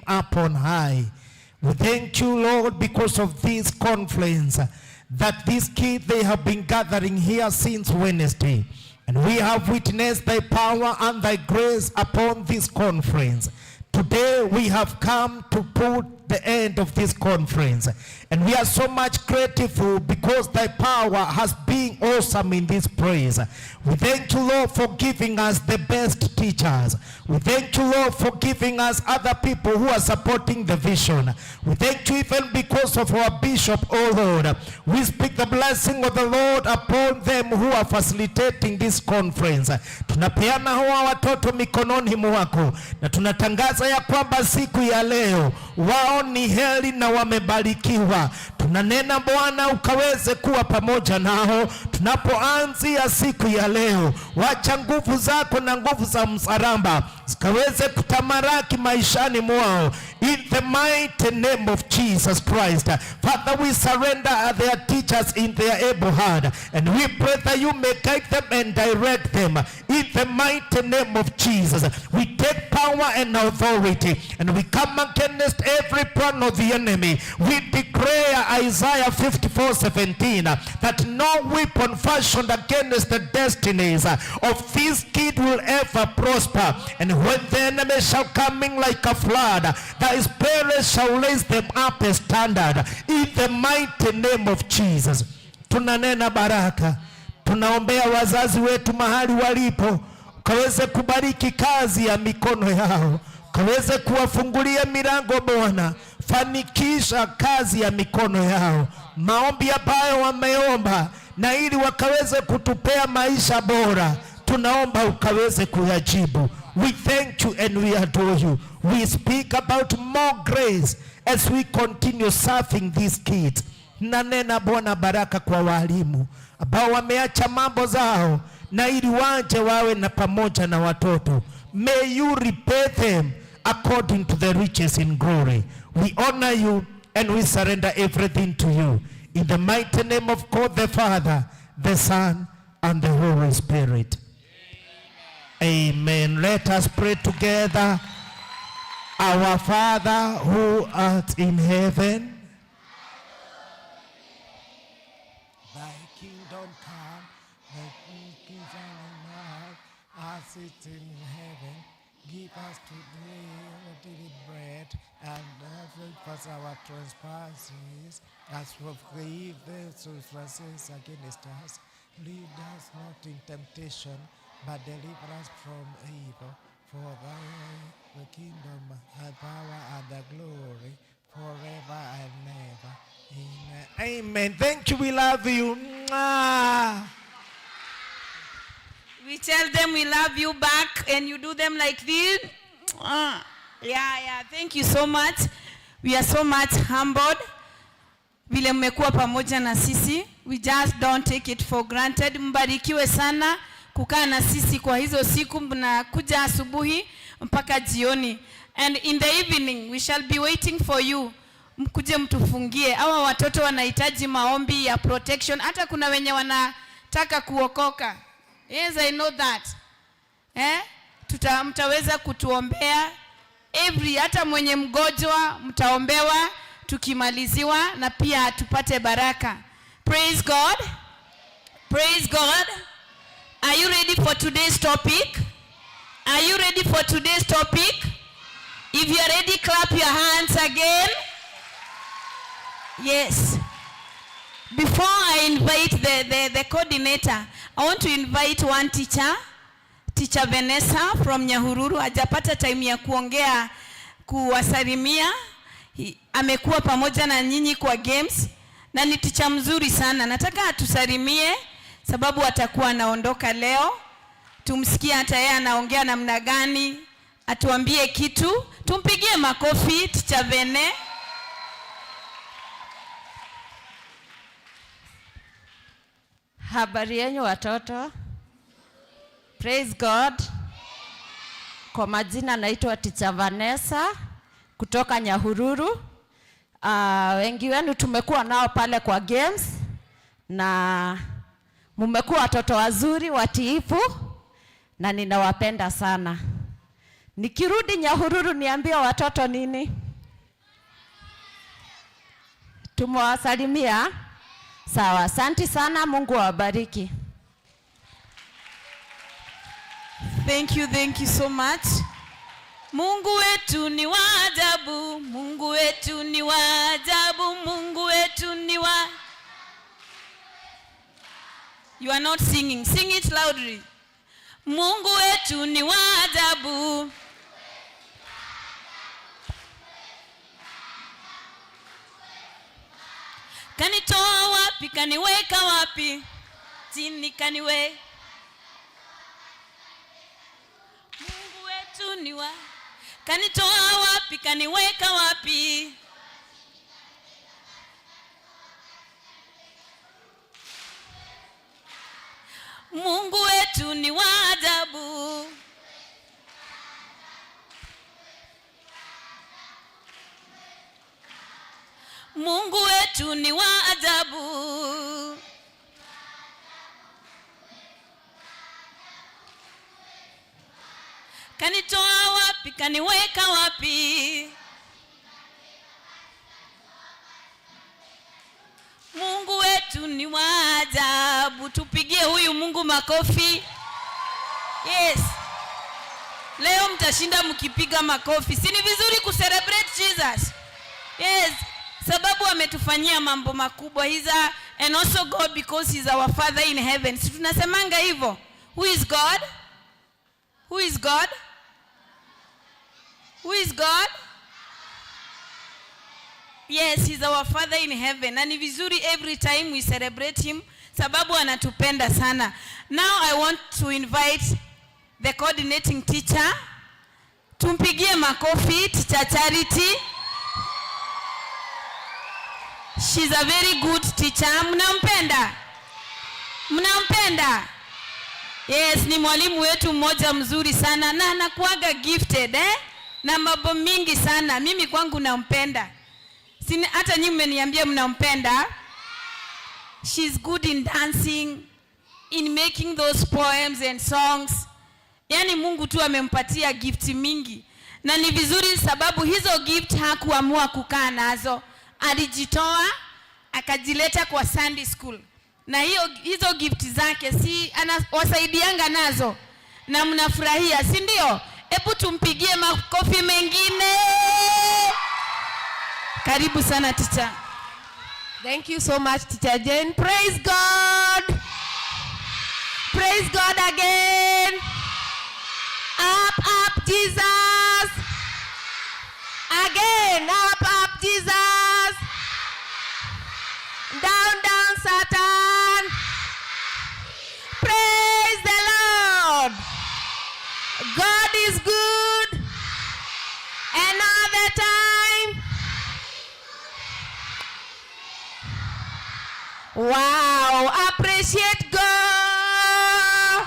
Up on high. We thank you, Lord, because of this conference that these kids, they have been gathering here since Wednesday. And we have witnessed thy power and thy grace upon this conference. Today we have come to put the end of this conference. And we are so much grateful because thy power has been awesome in this place. We thank you, Lord, for giving us the best teachers. We thank you, Lord, for giving us other people who are supporting the vision. We thank you even because of our bishop, oh Lord. We speak the blessing of the Lord upon them who are facilitating this conference. Tunapeana hawa watoto mikononi mwako na tunatangaza ya kwamba siku ya leo wao ni heri na wamebarikiwa. Tunanena, Bwana, ukaweze kuwa pamoja nao tunapoanzia siku ya leo. Wacha nguvu zako na nguvu za msalaba zikaweze kutamalaki maishani mwao, in the mighty name of Jesus Christ. Father, we surrender their teachers in their able hand, and we pray that you may guide them and direct them in the mighty name of Jesus. We take power and authority and we come against every plan of the enemy. We declare Isaiah 54:17 that no weapon fashioned against the destinies of this kid will ever prosper. And when the enemy shall come in like a flood, thy spirit shall raise them up a standard in the mighty name of Jesus. Tunanena baraka, tunaombea wazazi wetu mahali walipo, ukaweze kubariki kazi ya mikono yao, ukaweze kuwafungulia milango Bwana, fanikisha kazi ya mikono yao, maombi ambayo wameomba, na ili wakaweze kutupea maisha bora, tunaomba ukaweze kuyajibu. We thank you and we adore you. We speak about more grace as we continue serving these kids. Nanena, Bwana, baraka kwa walimu ambao wameacha mambo zao na ili waje wawe na pamoja na watoto. May you repay them according to the riches in glory. We honor you and we surrender everything to you. In the mighty name of God the Father, the Son, and the Holy Spirit. Amen. Let us pray together. Our Father who art in heaven, thy kingdom come, thy kingdom on earth as it in heaven. Give us today our daily bread, and forgive us our trespasses, as we forgive those who trespass against us. Lead us not in temptation, but deliver us from evil. For thine is the kingdom, the power, and the glory, forever and ever. Amen. Amen. Thank you. We love you. Mwah. We tell them we love you back and you do them like this. Ah, yeah. Thank you so much. We are so much humbled. Vile mmekuwa pamoja na sisi. We just don't take it for granted. Mbarikiwe sana kukaa na sisi kwa hizo siku, mnakuja asubuhi mpaka jioni. And in the evening we shall be waiting for you. Mkuje mtufungie. Hawa watoto wanahitaji maombi ya protection. Hata kuna wenye wanataka kuokoka. Yes, I know that. Eh? Mtaweza kutuombea every, hata mwenye mgonjwa mtaombewa tukimaliziwa, na pia tupate baraka. Praise God. Praise God. Are you ready for today's topic? Are you ready for today's topic? If you are ready, clap your hands again. Yes. Before I invite the coordinator, I want to invite one teacher, Teacher Vanessa from Nyahururu. Hajapata time ya kuongea, kuwasalimia. Amekuwa pamoja na nyinyi kwa games na ni teacher mzuri sana. Nataka atusalimie sababu atakuwa anaondoka leo. Tumsikie hata yeye anaongea namna gani, atuambie kitu. Tumpigie makofi Teacher Vene. Habari yenu watoto. Praise God. Kwa majina naitwa Teacher Vanessa kutoka Nyahururu. Wengi wenu tumekuwa nao pale kwa games na mmekuwa watoto wazuri watiifu na ninawapenda sana. Nikirudi Nyahururu niambie watoto nini? Tumewasalimia. Sawa, asanti sana, Mungu awabariki. Thank you so much. Mungu wetu ni wa ajabu, Mungu wetu ni wa ajabu, Mungu wetu ni wa. You are not singing. Sing it loudly. Mungu wetu ni wa ajabu. Kanitoa wapi, kaniweka wapi? Chini kaniwe. Mungu wetu ni wa. Kanitoa wapi, kaniweka wapi? Mungu wetu ni wa ajabu. Mungu wetu ni wa ajabu. Kanitoa wapi, kaniweka wapi? Mungu wetu ni wa ajabu. Tupigie huyu Mungu makofi. Yes. Leo mtashinda mkipiga makofi. Si ni vizuri kucelebrate Jesus? Yes. Sababu ametufanyia mambo makubwa. He's a, and also God because he's our Father in heaven. Si tunasemanga hivyo? Who is God? Who is God? Who is God? Yes, he's our Father in heaven. Na ni vizuri every time we celebrate him sababu anatupenda sana. Now I want to invite the coordinating teacher. Tumpigie makofi Teacher Charity. She's a very good teacher. Mnampenda? Mnampenda? Yes, ni mwalimu wetu mmoja mzuri sana na anakuaga gifted, eh? Na mambo mingi sana. Mimi kwangu nampenda. Hata nyinyi mmeniambia mnampenda. She's good in dancing, in making those poems and songs. Yaani Mungu tu amempatia gift mingi. Na ni vizuri sababu hizo gift hakuamua kukaa nazo. Alijitoa akajileta kwa Sunday school. Na hizo gift zake si anawasaidianga nazo. Na mnafurahia, si ndio? Hebu tumpigie makofi mengine. Karibu sana teacher. Thank you so much, Teacher Jane. Praise God. Praise God again. Up, up, Jesus. Again, up, up, Jesus. Down, down, Satan. Praise the Lord. God is good. And all the time. Wow, appreciate God.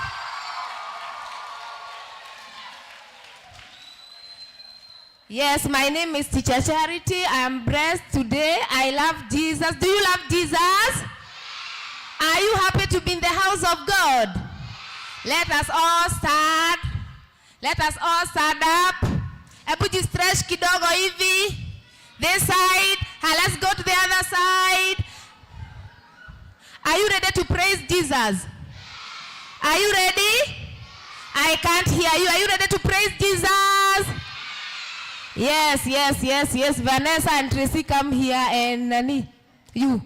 Yes, my name is Teacher Charity. I am blessed today. I love Jesus. Do you love Jesus? Are you happy to be in the house of God? Let us all stand. Let us all stand up. Hebu jistretch kidogo hivi. This side. Let's go to the other side. Are you ready to praise Jesus? Are you ready? I can't hear you. Are you ready to praise Jesus? Yes, yes, yes, yes. Vanessa and Tracy, come here, and Nani, you.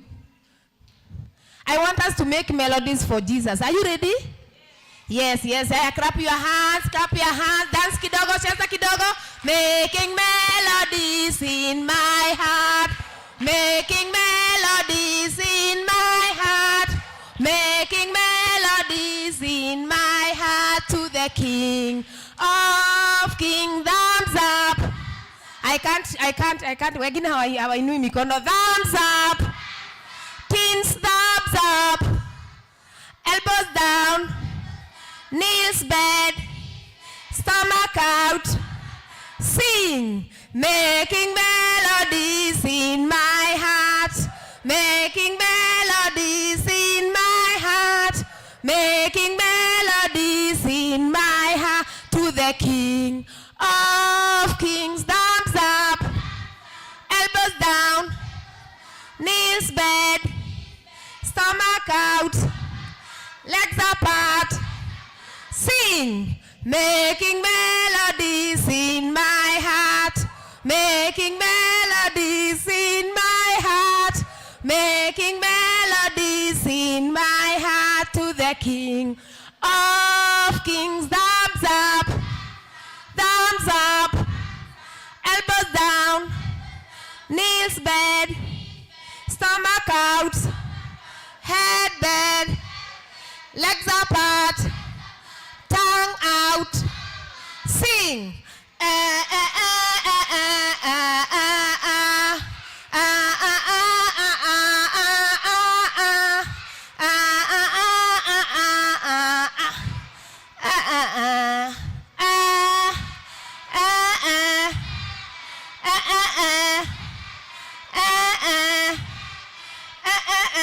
I want us to make melodies for Jesus. Are you ready? Yes, yes. Clap your hands, clap your hands. Dance kidogo, cheza kidogo. Making melodies in my heart. Making melodies in my heart. Making melodies in my heart to the King of Kings. Thumbs up. I can't, I can't, I can't. Wengine hawainui mikono. Thumbs up. Teens, thumbs up. Elbows down. Knees bend. Stomach out. Sing. Making melodies in my heart. Making melodies in my heart. Making melodies in my heart to the King King of Kings. Thumbs up, elbows down, knees bent, stomach out, legs apart. Sing, making melodies in my heart, making melodies in my heart, making melodies in my heart to the King of Kings. Thumbs up, elbows down, knees bent, stomach out, head bent, legs apart, tongue out. Sing. Eh, eh, eh, eh, eh, eh, eh, eh. Ah, ah, ah, ah, ah, ah, ah, ah. Ah, ah, ah, ah, ah, ah, ah. Ah, ah, ah. Ah, ah, ah. Ah, ah, ah. Ah, ah. Ah, ah, ah.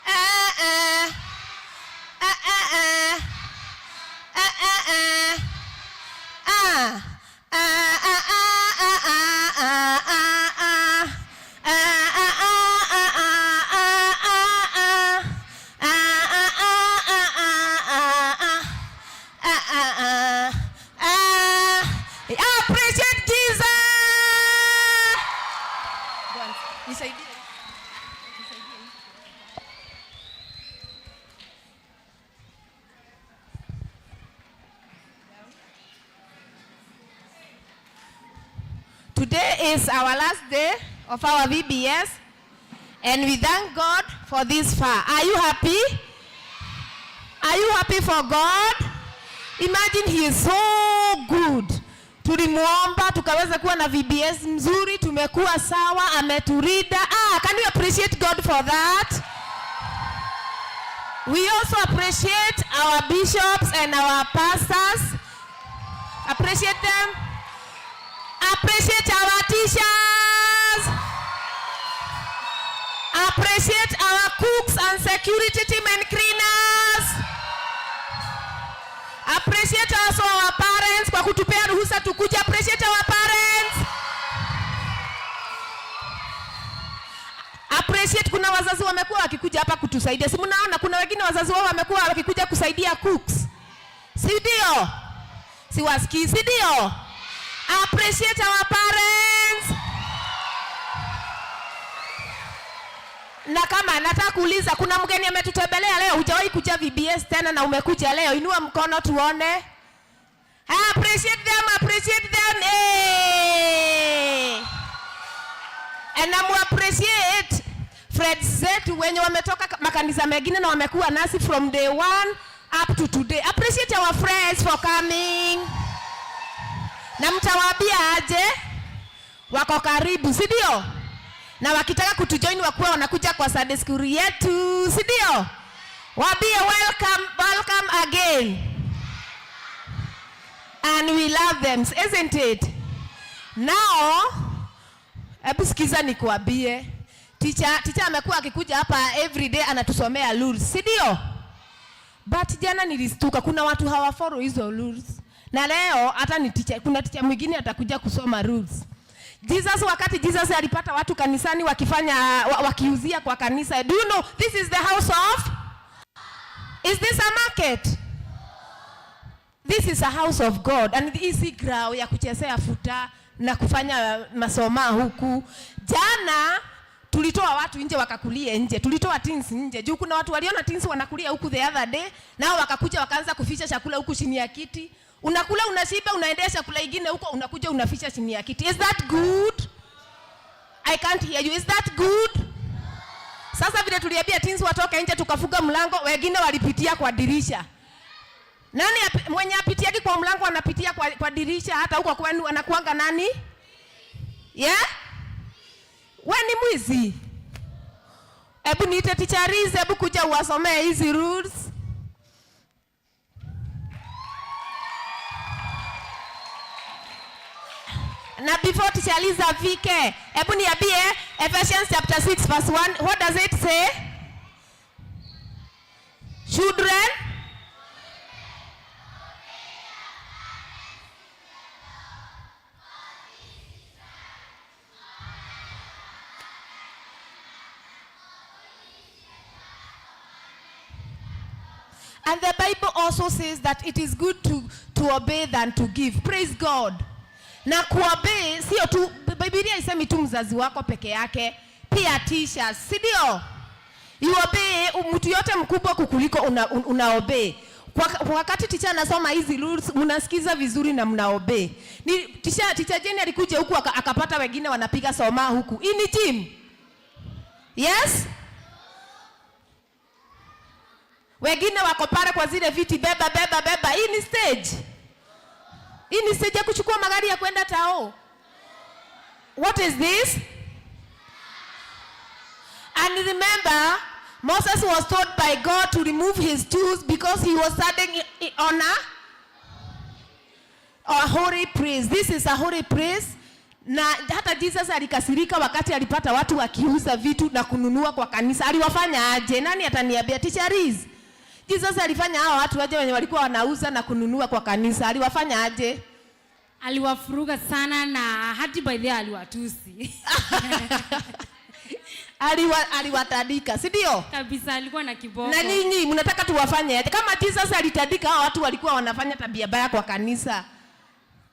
Ah, ah. Ah, ah, ah. Ah, ah, ah. Ah. Ah, ah, ah, ah, ah, ah, ah, ah. Ah, ah, ah, ah, ah, ah, ah, ah. Ah, ah, ah, ah, ah, ah, ah. Ah, ah, ah. Ah. Appreciate Jesus. Nisaidie. Today is our last day of our VBS, and we thank God for this far. Are you happy? Are you happy for God? Imagine He is so good. Tulimuomba tukaweza kuwa na VBS mzuri, tumekuwa sawa, ametulinda. Can you appreciate God for that? We also appreciate our bishops and our pastors. Appreciate them. Appreciate our teachers. Appreciate our cooks and security team and cleaners. Appreciate also our parents kwa kutupea ruhusa tukuja. Appreciate our parents. Appreciate, kuna wazazi wamekuwa wakikuja hapa kutusaidia. Si mnaona kuna wengine wazazi wao wamekuwa wakikuja kusaidia cooks. Si ndio? Siwasikii, si ndio? Appreciate our parents. Na kama nataka kuuliza, kuna mgeni ametutembelea leo, hujawahi kuja VBS tena na umekuja leo, inua mkono tuone. Appreciate them, appreciate them. Hey. And I'm appreciate friends zetu wenye wametoka makanisa mengine na wamekuwa nasi from day one up to today. Appreciate our friends for coming. Na mtawaambia aje? Wako karibu, si ndio? Na wakitaka kutujoin wakuwa wanakuja kwa Sunday school yetu, si ndio? Waambie welcome, welcome again. And we love them, isn't it? Now, hebu sikiza nikuambie. Teacher amekuwa akikuja hapa every day anatusomea rules, si ndio? But jana nilistuka kuna watu hawafollow hizo rules. Na leo hata ni teacher, kuna teacher mwingine atakuja kusoma rules. Jesus, wakati Jesus alipata watu kanisani wakiuzia kwa kanisa. Do you know this is the house of? Is this a market? This is a house of God. And hii si ground ya kuchezea futa na kufanya masoma huku. Jana tulitoa watu nje wakakulie nje. Tulitoa teens nje. Juu kuna watu waliona teens wanakulia huku the other day, nao wakakuja wakaanza kuficha chakula huku chini ya kiti. Unakula unashiba, unaendea chakula ingine huko, unakuja unaficha chini ya kiti. Is that good? I can't hear you. Is that good? Sasa vile tuliambia teens watoke nje tukafunga mlango, wengine walipitia kwa dirisha. Nani mwenye apitiaki kwa mlango anapitia kwa dirisha hata huko kwenu anakuanga nani? Yeah? We ni mwizi. Hebu niite Teacher Liz, hebu kuja uwasomee hizi rules. Na before Teacher Liz afike, hebu niambie Ephesians chapter 6 verse 1, what does it say? Children. And the Bible also says that it is good to obey than to give. Praise God. Na kuobey sio tu, Biblia isemi tu mzazi wako peke yake, pia teachers, si ndio? You obey mtu yote mkubwa kukuliko, una obey. Kwa wakati teacher anasoma hizi rules, mnasikiza vizuri na mna obey. Ni teacher Jenny alikuja huku akapata wengine wanapiga soma huku. Hii ni gym. Yes? Wengine wako pale kwa zile viti, beba beba beba. Hii ni stage. Hii ni stage ya kuchukua magari ya kwenda tao. What is this? And remember, Moses was told by God to remove his shoes because he was standing on a holy place. This is a holy place. Na hata Jesus alikasirika wakati alipata watu wakiuza vitu na kununua kwa kanisa. Aliwafanya aje? Nani ataniambia? Teacher Liz. Jesus alifanya hao watu aje wenye walikuwa wanauza na kununua kwa kanisa? Aliwafanya aje? Aliwafuruga sana na hadi by the aliwatusi. Aliwatandika, si ndio? Kabisa, alikuwa na kiboko. Na ninyi mnataka tuwafanye aje? Kama Jesus alitandika hao watu walikuwa wanafanya tabia baya kwa kanisa,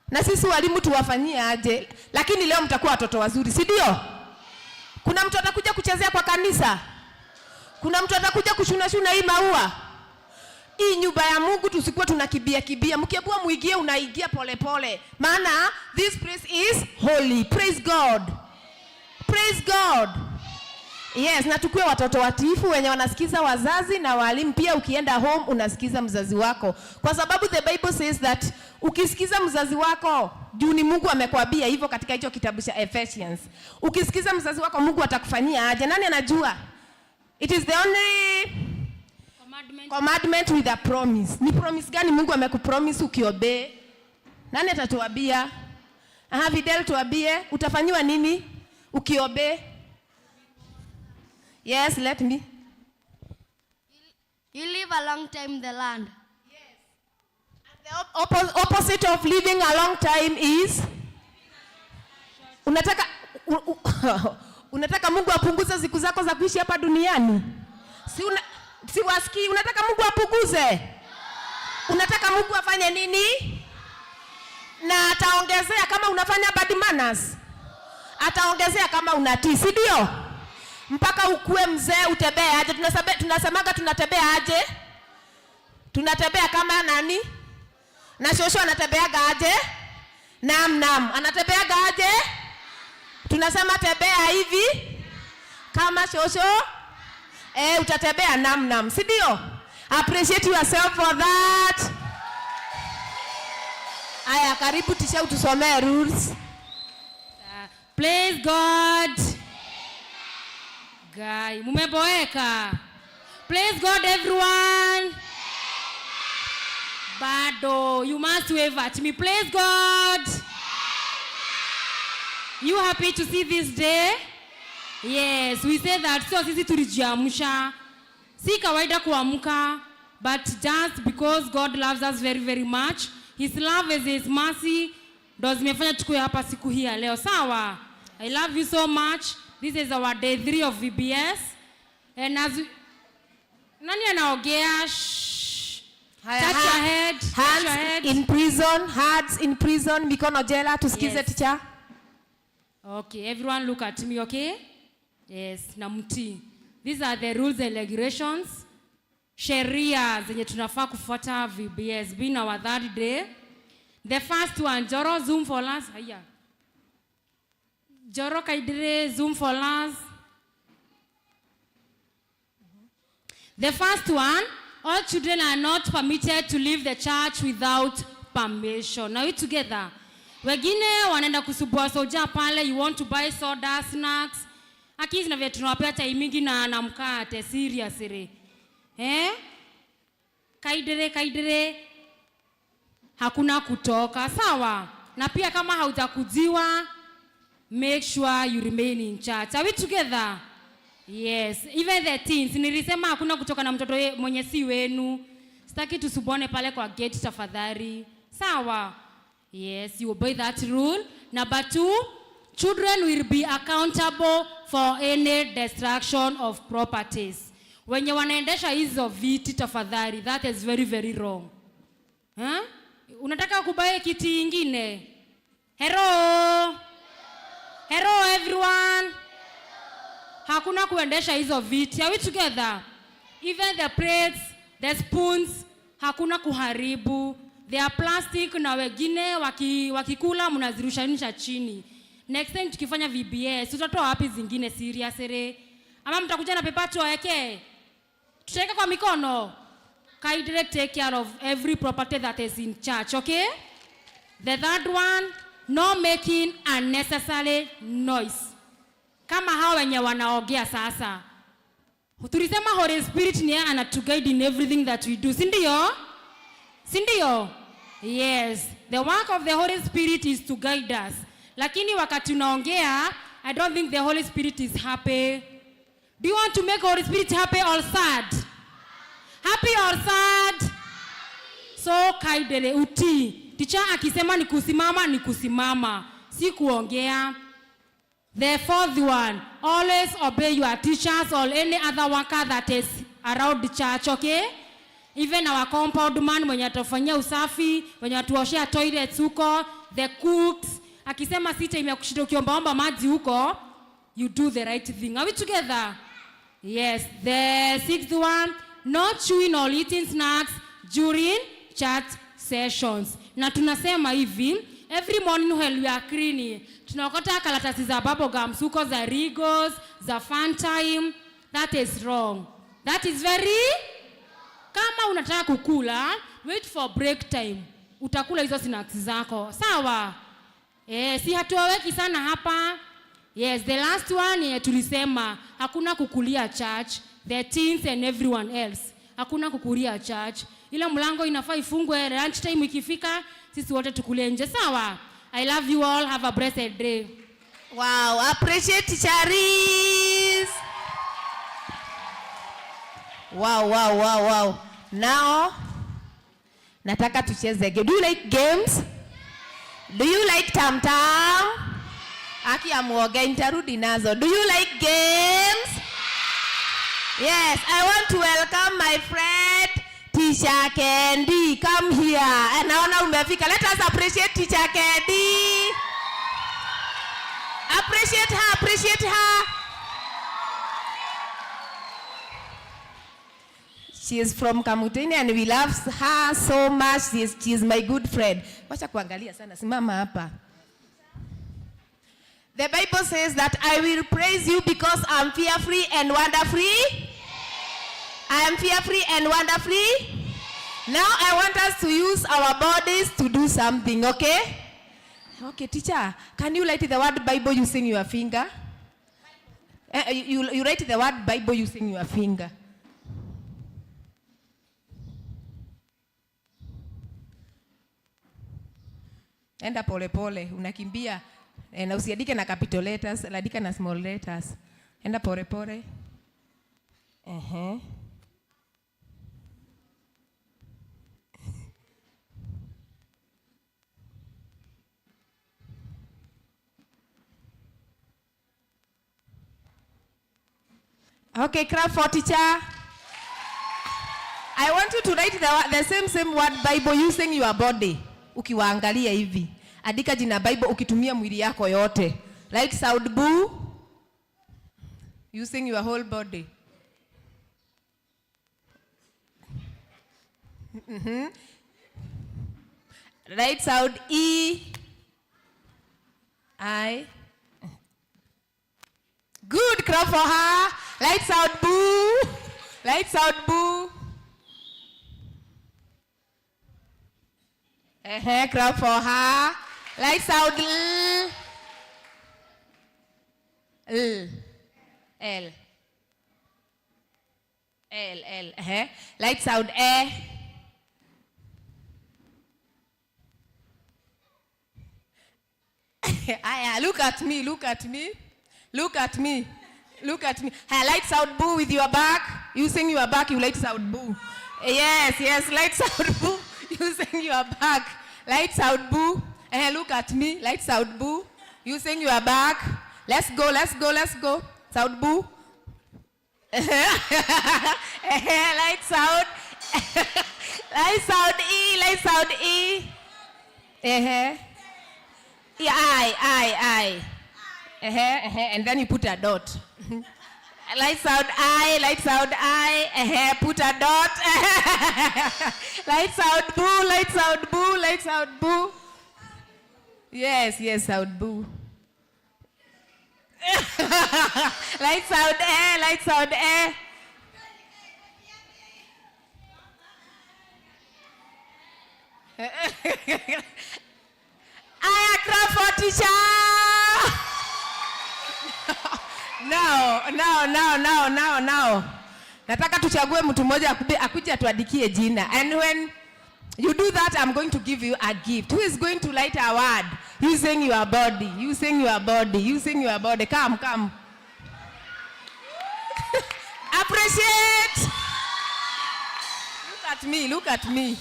na sisi walimu tuwafanyie aje? Lakini leo mtakuwa watoto wazuri, si ndio? Kuna mtu atakuja kuchezea kwa kanisa? Kuna mtu atakuja kushuna shuna hii maua? Hii nyumba ya Mungu tusikuwe tunakibia kibia. Mkiambiwa muingie, unaingia pole pole. Maana this place is holy. Praise God. Praise God. Yes, na tukue watoto watiifu wenye wanasikiza wazazi na walimu. Pia ukienda home unasikiza mzazi wako, kwa sababu the Bible says that ukisikiza mzazi wako, juu ni Mungu amekwambia hivyo katika hicho kitabu cha Ephesians. Ukisikiza mzazi wako, Mungu atakufanyia aje? Nani anajua? It is the only commandment, commandment with a promise. Ni promise gani Mungu amekupromise ukiobey? Nani atatuambia? Aha, Fidel, tuambie utafanyiwa nini ukiobey? Yes, let me. You live a long time in the land. The opposite of living a long time is unataka Mungu apunguze siku zako za kuishi hapa duniani? Si wasikii, unataka Mungu apunguze? Unataka Mungu afanye nini? Na ataongezea kama unafanya bad manners. Ataongezea kama unatii, si ndio? Mpaka ukue mzee utembee aje? Tunasemaga tunatembea aje? Tunatembea kama nani? Na shosho anatembeaga aje? Naam, naam. Anatembeaga aje? Tunasema tembea hivi kama shosho. Utatembea nam nam, si ndio? Appreciate yourself for that. Aya, karibu tisha utusomee rules. Praise God. Guy, mumeboeka. Praise God, everyone. Bado, you must wave at me. Praise God. You happy to see this day? Yes, we say that sio sisi tulijiamsha. Si kawaida kuamka, but just because God loves us very very much, his love is his mercy ndo zimefanya tukue hapa siku hii ya leo. Sawa? I love you so much. This is our day 3 of VBS. And as we, nani anaongea? Shh. Haya, Touch your head. Touch hands your head. In prison, hands in prison, mikono jela, tusikize. Yes. Teacher. Okay, everyone look at me, okay? Yes, na mtii. These are the rules and regulations. Sheria zenye tunafaa kufuata VBS being our third day. The first one, Joro, zoom for us. Haya. Joro Kaidire, zoom for us. The first one, all children are not permitted to leave the church without permission. Are we together? Wengine wanaenda kusubua soja pale, you want to buy soda, snacks. Akizi na vile tunawapea chai mingi na mkate, seriously. Eh? Kaidere, kaidere. Hakuna kutoka, sawa? Na pia kama hautakujiwa, make sure you remain in church. Are we together? Yes, even the teens. Nilisema hakuna kutoka na mtoto mwenye si wenu. Sitaki tusubone pale kwa gate tafadhali. Sawa? Yes, you obey that rule. Number 2, children will be accountable for any destruction of properties. Wenye wanaendesha hizo viti tafadhali, that is very very wrong. Huh? Unataka kubuy kiti ingine? Hello? Hello everyone? Hakuna kuendesha hizo viti. Are we together? Even the plates, the spoons, hakuna kuharibu. They are plastic na wengine wakikula mnazirushanisha chini. Next time tukifanya VBS, tutatoa wapi zingine seriously? Ama mtakuja na paper tuweke? Tutaweka kwa mikono. Kindly take care of every property that is in church, okay? The third one, no making unnecessary noise. Kama hao wenye wanaongea sasa. Tulisema Holy Spirit ni yeye anatuguide in everything that we do, si ndio? Si ndio? Yes, the work of the Holy Spirit is to guide us. Lakini wakati unaongea, I don't think the Holy Spirit is happy. Do you want to make Holy Spirit happy or sad? Happy or sad? So kindly utii. Teacher akisema ni kusimama ni kusimama, si kuongea. The fourth one, always obey your teachers or any other worker that is around the church, okay? Even our compound man mwenye atafanyia usafi, mwenye atuoshea toilets huko, the cooks, akisema sita imekushinda ukiombaomba maji huko, you do the right thing. Are we together? Yes. The sixth one, not chewing or eating snacks during church sessions. Na tunasema hivi, every morning when we are cleaning, tunaokota karatasi za bubble gums huko za Rigos, za Funtime. That is wrong. That is very. Kama unataka kukula, wait for break time. Utakula hizo snacks zako. Sawa? Eh, si hatuwaweki sana hapa. Yes, the last one tulisema hakuna kukulia church, the teens and everyone else. Hakuna kukulia church. Ila mlango inafaa ifungwe lunch time ikifika, sisi wote tukulie nje. Sawa? I love you all. Have a blessed day. Wow, appreciate Teacher Reese. Wow. Now, nataka tucheze game. Do you like games? Do you like tam tam? Aki amuoge nitarudi nazo. Do you like games? Yes, I want to welcome my friend Teacher Kendi. Come here. Naona umefika. Let us appreciate Teacher Kendi. Appreciate her, appreciate her. She is from Kamutini and we love her so much. She is my good friend. Wacha kuangalia sana, simama hapa. The Bible says that I will praise you because I'm fearfully and wonderfully. I am fearfully and wonderfully. Now I want us to use our bodies to do something, okay? Okay, teacher, can you write the word Bible using your finger? You write the word Bible using your finger. Enda pole pole, unakimbia. Na usiandike na capital letters, andika na small letters. Enda pole pole. Okay, clap for teacher. I want you to write the same word Bible using your body. Ukiwaangalia hivi. Andika jina Bible ukitumia mwili yako yote. Like sound boo. Using your whole body. Write sound E. I. Good, clap for her. Lights out, boo. Lights out, boo. Clap for her. Lights out, L. L. L. L, L. Lights out, E. Aya, look at me, look at me. Look at me. Look at me. Hey, lights out boo with your back. Using your back, you lights out boo. Yes, yes, lights out boo. Using your back. Lights out boo. Hey, look at me. Lights out boo. Using your back. Let's go, let's go, let's go. Sound boo. Light sound. Light sound E, light sound E. Uh-huh. Yeah, I. Uh-huh, uh-huh. And then you put a dot. Light sound I, light sound I, uh-huh, put a dot. Light sound boo, light sound boo, light sound boo. Yes, yes, sound boo. Light sound eh, light sound eh. Aya, clap for teacher. Now, now, now, now, now, now. Nataka tuchague mtu mmoja akuje atuandikie jina. And when you do that, I'm going to give you a gift. Who is going to write a word? Using your body, using your body, using your body. Come, come. Appreciate. Look at me, look at me.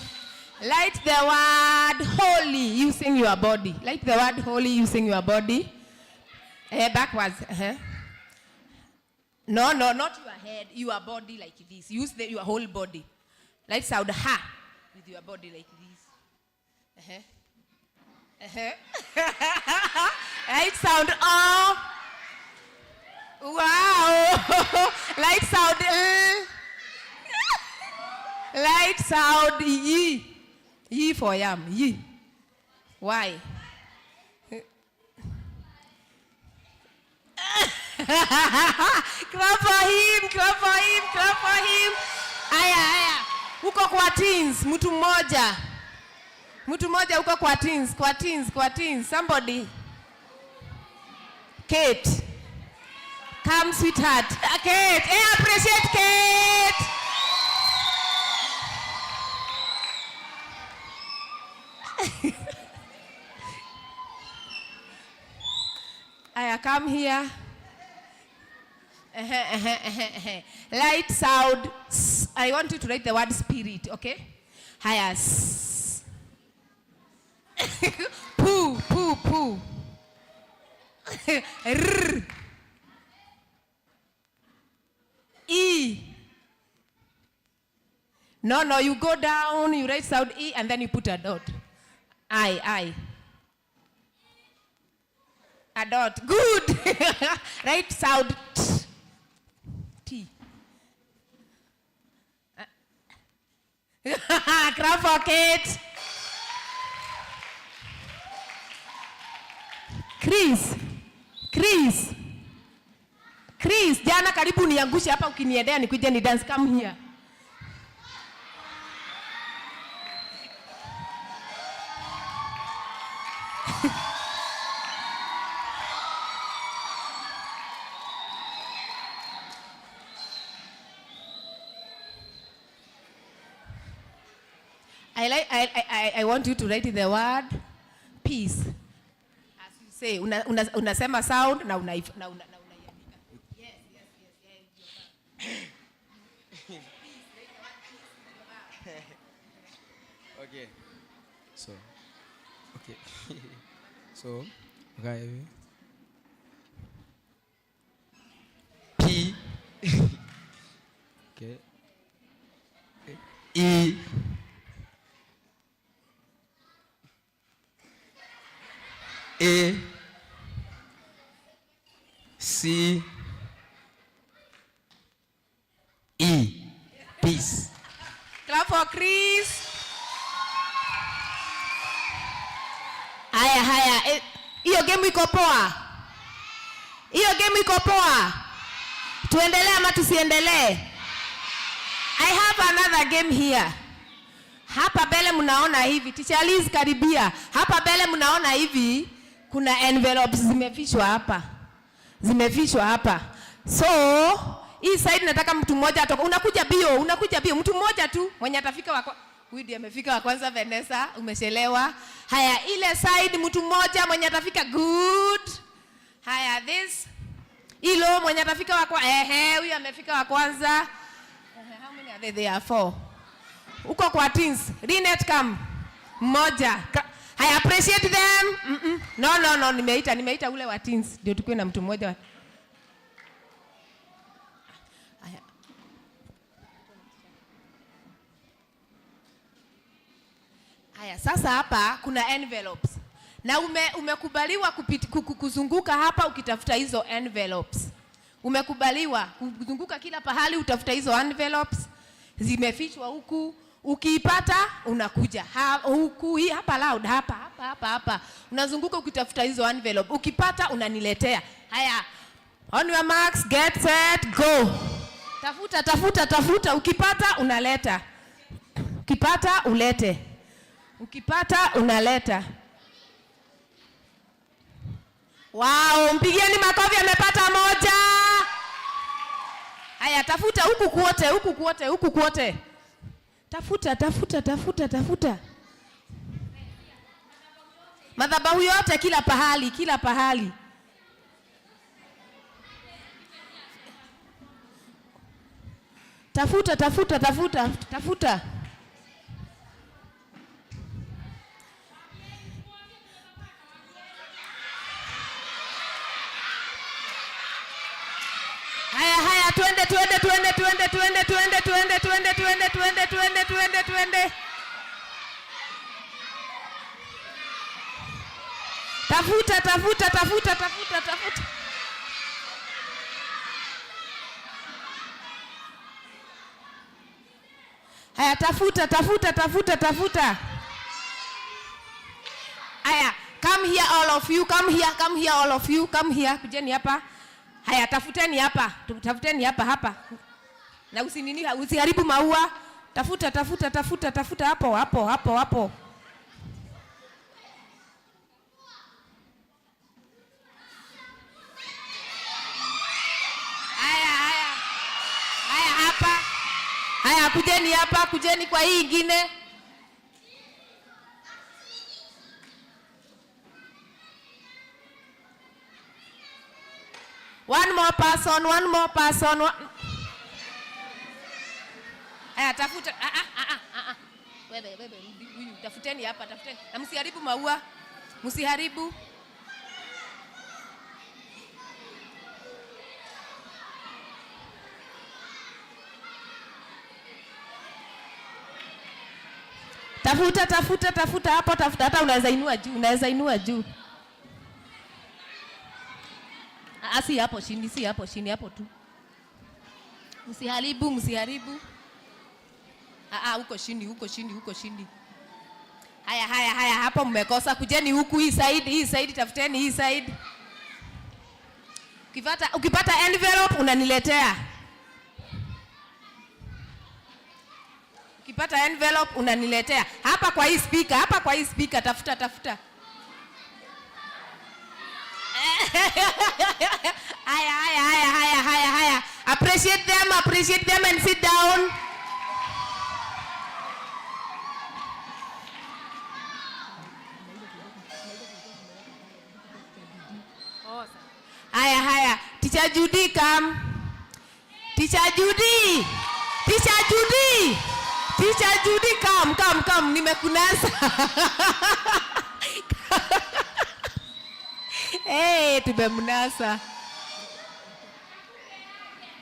Write the word holy using your body. Write the word holy using your body. Backwards. Uh-huh. No, no, not your head, your body like this. Use your whole body. Write sound ha with your body like this. Uh-huh. Uh-huh. Write sound O. Wow. Light sound L. Light sound Y. Y for yam. Y. Why? Clap for him, clap for him, clap for him. Aya, aya. Huko kwa teens, mtu mmoja. Mtu mmoja huko kwa teens, kwa teens, kwa teens. Somebody. Kate. Come, sweetheart. Kate. Hey, appreciate Kate. Aya, come here. Light sound. S. I want you to write the word spirit, okay? Haya. S. Poo, poo, poo. R. E. No, no, you go down, you write sound E, and then you put a dot. I. A dot. Good. Write sound T. T. Clap for Kate. Chris. Chris. Chris, jana karibu niangushe hapa ukiniendea nikuje ni dance. Come here. I want you to write the word peace. As you say, unasema sound na unaiandika. Yes, yes, yes, yes. Okay. So, okay. So, okay. P. Okay. E. A. C. E. Peace. Clap for Chris. Haya, haya. Hiyo game iko poa. Hiyo game iko poa. Tuendelee ama tusiendelee? I have another game here. Hapa mbele mnaona hivi, Teacher Liz karibia. Hapa mbele mnaona hivi kuna envelopes zimefichwa hapa. Zimefichwa hapa. So, hii side nataka mtu mmoja atoka. Unakuja bio, unakuja bio. Mtu mmoja tu mwenye atafika wa huyu ndiye amefika wa kwanza. Vanessa, umechelewa. Haya, ile side mtu mmoja mwenye atafika, good. Haya, this ilo mwenye atafika wa kwanza. Ehe, huyu amefika wa kwanza. Ehe, how many are they? There are 4. Uko kwa teens. Linet, come. Mmoja. I appreciate them. No, no, no, nimeita ule wa teens. Ndio tukue na mtu mmoja wa. Haya. Haya, sasa hapa kuna envelopes na umekubaliwa kuzunguka hapa ukitafuta hizo envelopes. Umekubaliwa kuzunguka kila pahali utafuta hizo envelopes, zimefichwa huku. Ukiipata unakuja huku, hii hapa loud, hapa hapa hapa hapa, unazunguka ukitafuta hizo envelope. Ukipata unaniletea. Haya, on your marks, get set, go. Tafuta, tafuta, tafuta. Ukipata unaleta, ukipata ulete, ukipata unaleta. Wow, mpigieni makofi, amepata moja. Haya, tafuta huku kwote, huku kwote, huku kwote. Tafuta, tafuta, tafuta, tafuta. Madhabahu yote, kila pahali, kila pahali. Tafuta, tafuta, tafuta, tafuta. Haya, haya, twende, twende, twende, twende, twende, twende, twende, twende, twende, twende, twende, twende, twende. Tafuta, tafuta, tafuta, tafuta, tafuta. Haya, tafuta, tafuta, tafuta, tafuta. Haya, come here all of you, come here, come here all of you, come here. Kujeni hapa. Haya, tafuteni hapa, tafuteni hapa hapa. Na usinini, usiharibu maua. Tafuta, tafuta, tafuta, tafuta hapo, hapo, hapo, hapo. Haya, haya. Haya hapa. Haya, kujeni hapa, kujeni kwa hii ingine. One more person, one more person. One. Haya, tafuta. Ah, ah, ah, ah, ah. Wewe, wewe, rudi huyu. Tafuteni hapa, tafuteni. Na msiharibu maua. Msiharibu. Tafuta, tafuta, tafuta hapo, tafuta. Hata unaweza inua juu, unaweza inua juu. Ah, si hapo chini, si hapo chini, hapo tu. Msiharibu, msiharibu. Ah, ah, huko chini, huko chini, huko chini. Haya, haya, haya, hapo mmekosa. Kujeni huku hii side, hii side, tafuteni hii side. Ukipata envelope unaniletea. Ukipata envelope unaniletea. Hapa kwa hii speaker, hapa kwa hii speaker, tafuta, tafuta. Haya, haya, haya, haya, haya, haya. Appreciate them, appreciate them and sit down. Haya, haya. Teacher Judy, come. Teacher Judy. Teacher Judy. Teacher Judy, come, come, come. Nimekunasa. Hey, tumemnasa.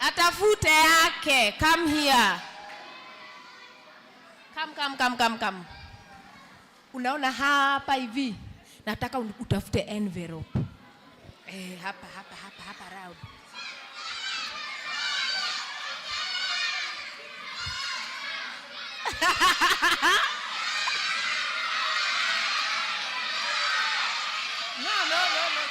Atafute yake. Come here. Come, come, come, come, come. Unaona hapa hivi. Nataka utafute envelope. Hapa, hapa, hapa, hapa round. No, no, no, no.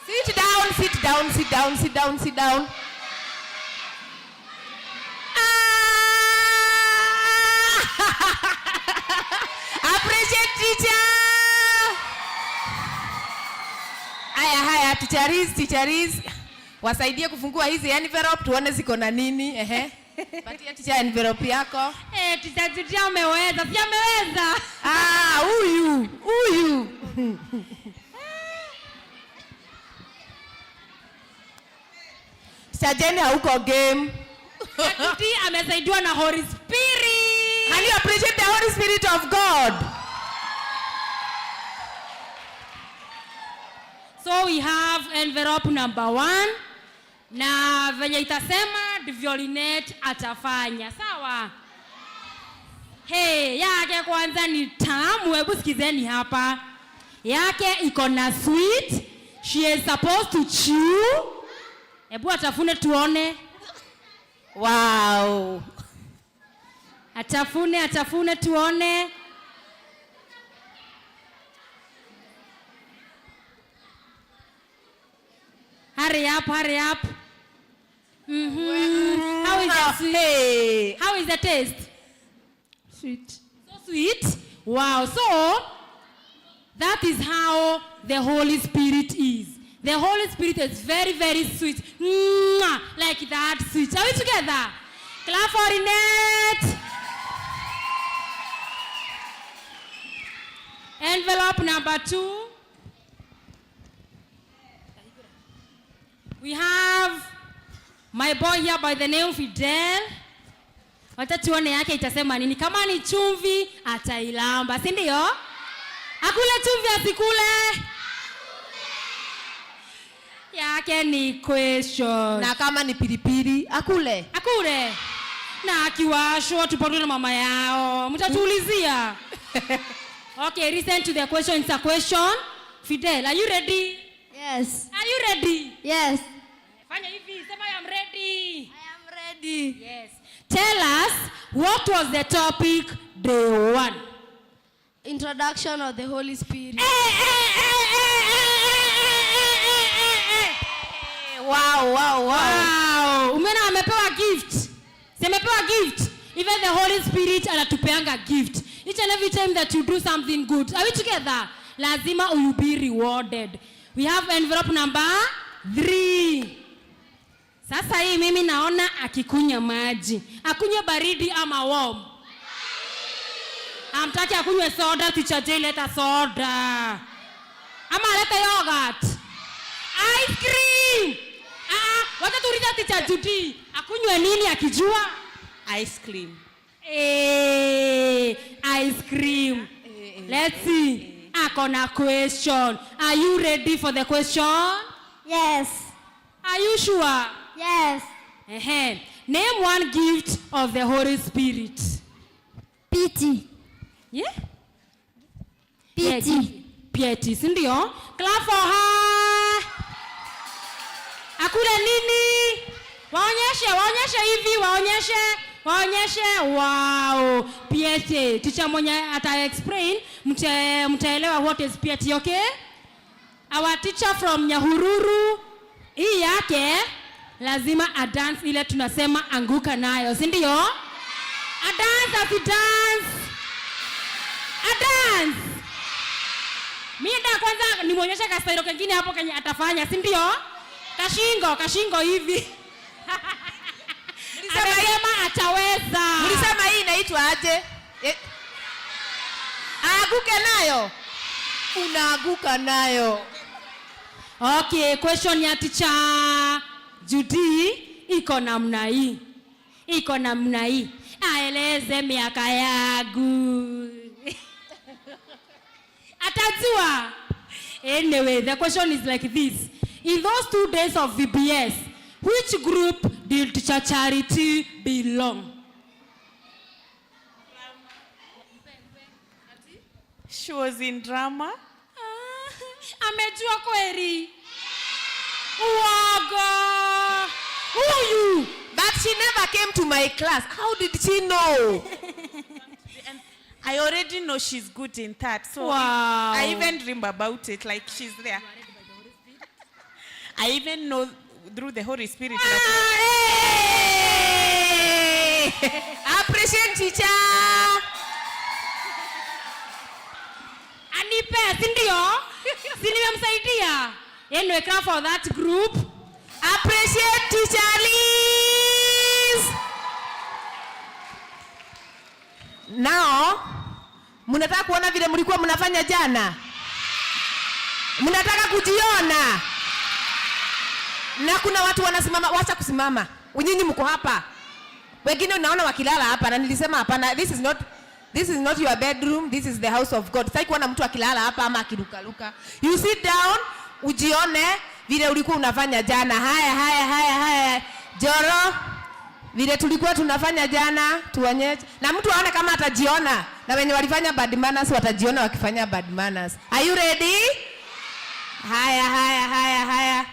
Sit down, sit down, sit down, sit down, sit down. Ah! Appreciate teacher. Haya haya, teacher Liz, wasaidie kufungua hizi envelope tuone ziko na nini. Ehe. Patia teacher envelope yako. Eh, Teacher Judy ameweza. Si ameweza? Ah, huyu, huyu. Teacher Jenny hauko game. Teacher Judy amesaidiwa na Holy Spirit. Can you appreciate the Holy Spirit of God? So we have envelope number 1. Na venye itasema ndivyo Linet atafanya. Sawa? Hey, yake kwanza ni tamu. Hebu sikizeni hapa. Yake iko na sweet. She is supposed to chew. Hebu atafune tuone. Wow. Atafune, atafune tuone. Hurry up, hurry up. How is the sweet? Hey. How is the taste? Sweet. So sweet. Wow. So that is how the Holy Spirit is. The Holy Spirit is very, very sweet. Mwah! Like that sweet. Are we together? Clap for Linet. Envelope number 2. We have my boy here by the name Fidel. Wacha tuone yake itasema nini. Kama ni chumvi atailamba, si ndio? Akule chumvi asikule? Yake ni question. Na kama ni pilipili akule. Akule. Na akiwashwa tupatwe na mama yao. Mtatuulizia. Okay, listen to the question. It's a question. Fidel, are you ready? Yes. Are you ready? Yes. Fanya hivi, sema I am ready. I am ready. Yes. Tell us, what was the topic day 1? Introduction of the Holy Spirit. Hey, hey, hey, hey, hey, hey, hey, hey, hey, hey. Wow, wow, wow. Wow. Umeona amepewa gift. Si amepewa gift. Even the Holy Spirit anatupeanga gift. Each and every time that you do something good. Are we together? Lazima you be rewarded. We have envelope number 3. Sasa hii mimi naona akikunywa maji. Akunywe baridi ama warm? Amtaki akunywe soda, Teacher J leta soda. Ama alete yogurt. Ice cream. Wacha tuulize Teacher Judy, akunywe nini akijua? Ice cream. Ice cream. Let's see. Ako na question. Are you ready for the question? Yes. Are you sure? Yes. Ehe. Name one gift of the Holy Spirit. Pity. Yeah? Pity. Yeah, piety, si ndio? Clap for her. Akule nini? Waonyeshe, waonyeshe hivi, waonyeshe, waonyeshe. Wow. Piety. Teacher mwenye ata explain, mtaelewa what is piety, okay? Our teacher from Nyahururu, hii yake lazima a dance ile tunasema anguka nayo, si ndio? A dance, a dance. A dance. Mimi ndio kwanza nimuonyeshe kastailo kengine hapo kenye atafanya, si ndio? Kashingo, kashingo hivi. Amesema ataweza. Mlisema hii inaitwa aje? Aanguke nayo. Unaanguka nayo. Okay, question ya teacher Judy iko namna hii. Iko namna hii. Aeleze miaka yangu. Atajua. Anyway, the question is like this. In those 2 days of VBS, which group did Teacher Charity belong? She was in drama. Amejua kweli. Uogo. Huyu. But she never came to my class. How did she know? And I already know she's good in that. So Wow. I even dream about it, like she's there. I even know through the Holy Spirit. Hey! Appreciate teacher. Anipe, si ndio? Si nimemsaidia? Anyway, clap for that group. Appreciate Teacher Liz. Now, mnataka kuona vile mlikuwa mnafanya jana? Mnataka kujiona? Na kuna watu wanasimama, wacha kusimama. Nyinyi mko hapa. Wengine unaona wakilala hapa na nilisema hapana, this is not your bedroom, this is the house of God. Sitaki kuona mtu akilala hapa ama akirukaruka. You sit down, ujione vile ulikuwa unafanya jana. Haya, haya, haya, haya. Joro, vile tulikuwa tunafanya jana, tuonyeshe. Na mtu aone kama atajiona. Na wenye walifanya bad manners watajiona wakifanya bad manners. Are you ready? Haya, haya, haya, haya.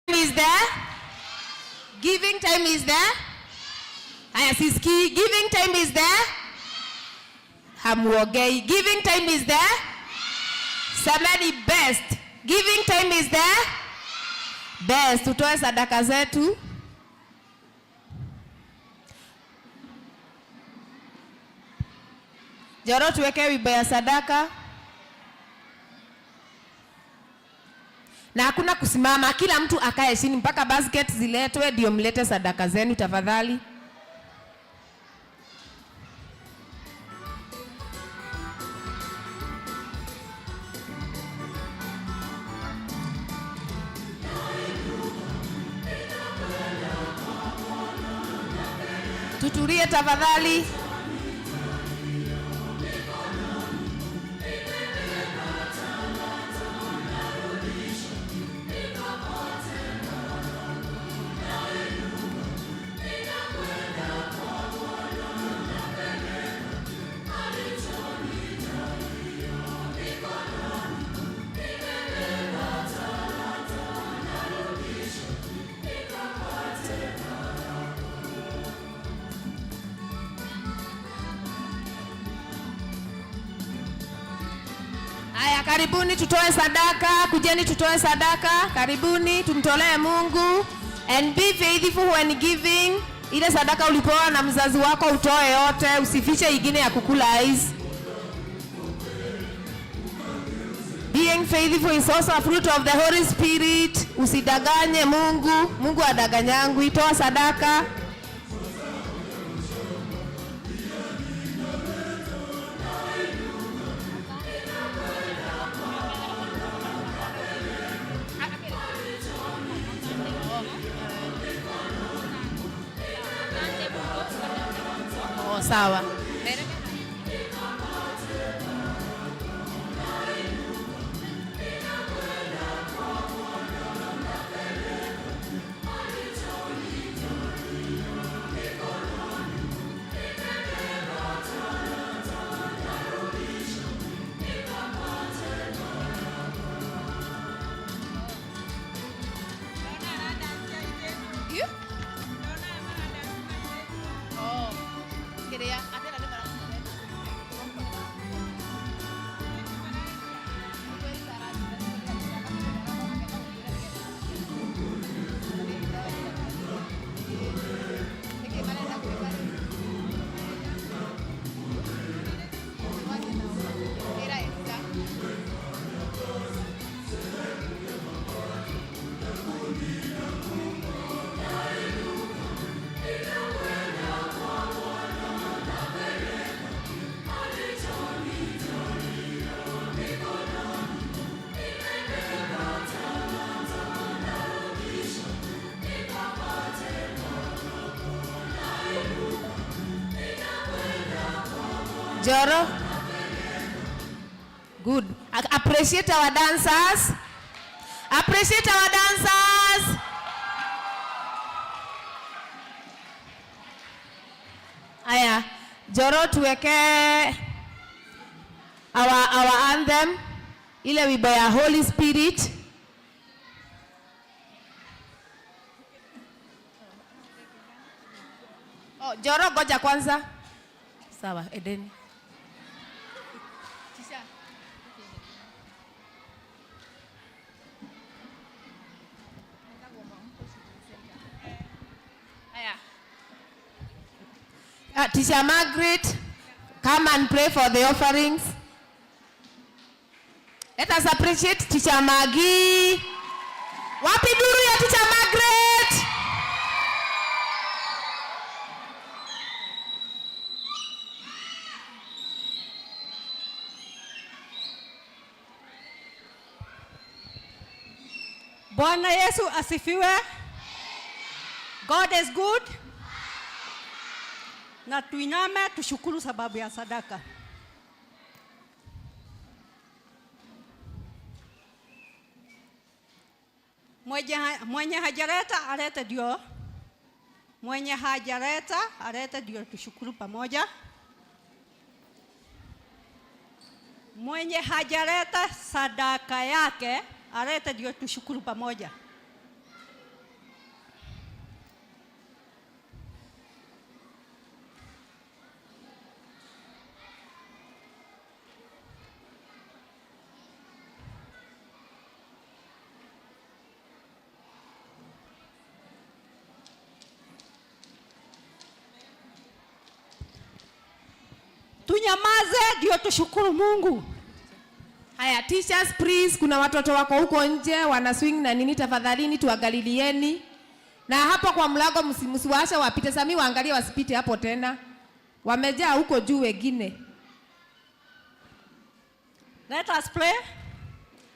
Is there? Giving time is there? Haya, sisikii. Giving time is there? Hamuongei. Giving time is there? Semeni best. Giving time is there? Best. Tutoe sadaka zetu. Joro, tuweke wimbo ya sadaka. Na hakuna kusimama, kila mtu akae chini mpaka basket ziletwe ndio mlete sadaka zenu tafadhali. Tutulie tafadhali. Haya, karibuni tutoe sadaka, kujeni tutoe sadaka, karibuni tumtolee Mungu and be faithful when giving. Ile sadaka ulipewa na mzazi wako utoe yote, usifiche ingine ya kukula ice. Being faithful is also a fruit of the Holy Spirit. Usidanganye Mungu, Mungu adanganyangwi. Toa sadaka. Oh, sawa. You? Oh. Kiria, atena ni mara. Joro. Good. Appreciate our dancers. Appreciate our dancers. Aya, Joro tuweke our anthem, ile wimbo ya Holy Spirit. Oh, Joro goja kwanza. Sawa, Edeni. Teacher Margaret, come and pray for the offerings. Let us appreciate Teacher Maggie. Wapi duru ya Teacher Margaret? Bwana Yesu asifiwe. God is good. Na tuiname tushukuru sababu ya sadaka. Mwenye hajaleta alete ndio. Mwenye hajaleta alete ndio tushukuru pamoja. Mwenye hajaleta sadaka yake alete ndio tushukuru pamoja. Tunyamaze ndio tushukuru Mungu. Haya, teachers please, kuna watoto wako huko nje wana swing na nini, tafadhalini tuangalilieni. Na hapo kwa mlango msiwaache wapite, Sami waangalie wasipite hapo tena. Wamejaa huko juu wengine. Let us pray.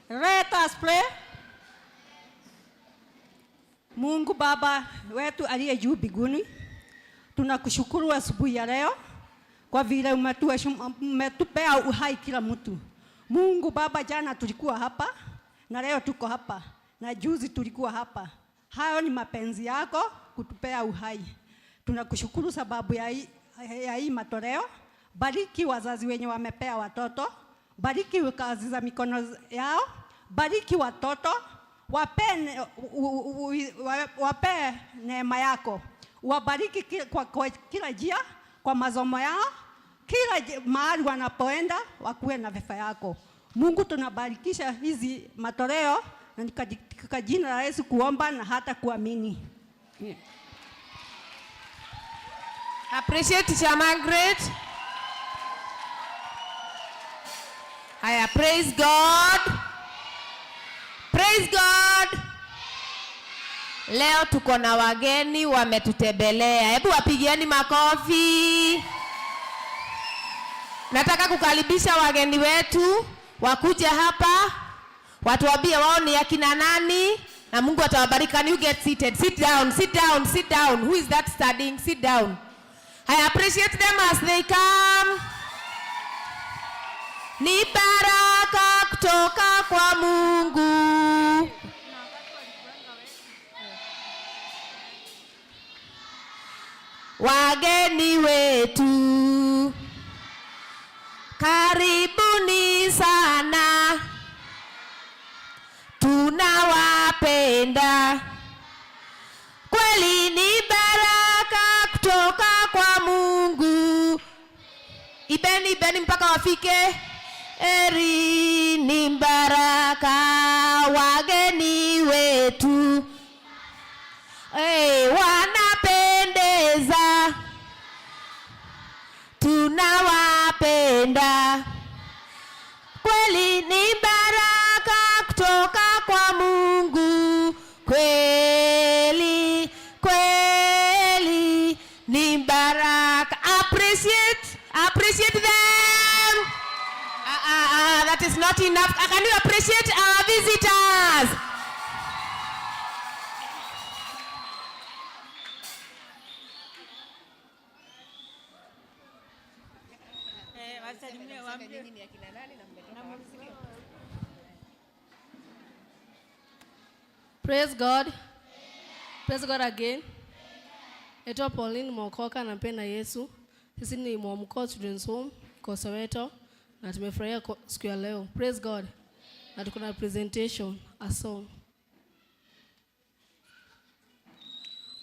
Let us pray. Mungu Baba wetu aliye juu mbinguni, tunakushukuru asubuhi ya leo kwa vile umetupea uhai kila mtu. Mungu Baba, jana tulikuwa hapa na leo tuko hapa na juzi tulikuwa hapa. Hayo ni mapenzi yako kutupea uhai. Tunakushukuru sababu ya hii matoleo. Bariki wazazi wenye wamepea watoto, bariki kazi za mikono yao, bariki watoto, wape neema yako. Wabariki kwa kila njia, kwa masomo yao, kila mahali wanapoenda wakuwe na vefa yako. Mungu, tunabarikisha hizi matoleo na katika jina la Yesu kuomba na hata kuamini. Yeah. Appreciate Teacher Margaret. Haya, praise God. Praise God. Leo tuko na wageni wametutembelea. Hebu wapigieni makofi. Nataka kukaribisha wageni wetu wakuje hapa watuambie wao ni akina nani na Mungu atawabariki. Can you get seated? Sit down, sit down, sit down. Who is that studying? Sit down. I appreciate them as they come. Ni baraka kutoka kwa Mungu. Wageni wetu, karibuni sana, tunawapenda. Kweli ni baraka kutoka kwa Mungu. Ibeni, ibeni mpaka wafike. Eri ni baraka wageni wetu. Hey, wanapendeza, tunawapenda. Kweli ni baraka kutoka kwa Mungu. Kweli, kweli ni baraka. Appreciate, appreciate them. That is not enough. Can you appreciate our visitors? Wasalimie waambie nyinyi ni akina nani na mmetoka wapi, si ndio? Praise God. Praise God again. Naitwa Pauline Mwokoka, nampenda Yesu. Sisi ni Mwamko Children's Home kwa Soweto na tumefurahia siku ya leo. Praise God. Na tuko na presentation, a song.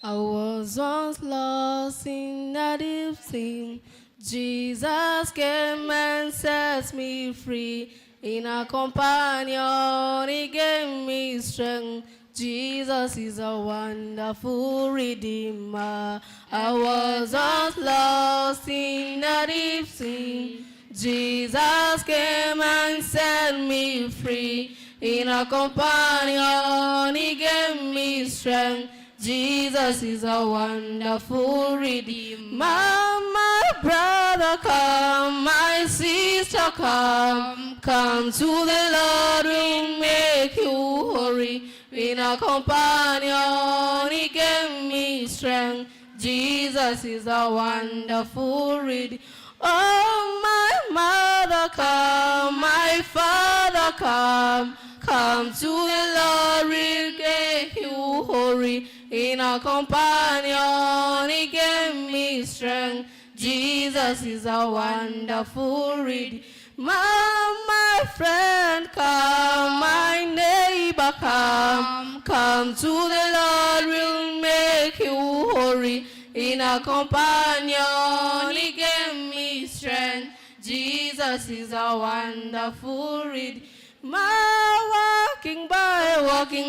I was once lost in a deep sin. Jesus came and set me free. In a companion, he gave me strength. Jesus is a wonderful redeemer. I was once lost in a deep sin. Jesus came and set me free. In a companion, he gave me strength. Jesus is a wonderful redeemer. My brother, come, my sister, come. Come to the Lord, will make you hurry. In a companion, he gave me strength. Jesus is a wonderful redeemer. Oh, my mother, come, my father, come. Come to the Lord, will make you hurry. In a companion, he gave me strength. Jesus is a wonderful redeemer. My friend, come, my neighbor, come. Come to the Lord, will make you hurry. In a companion, he gave me strength. Jesus is a wonderful redeemer. My walking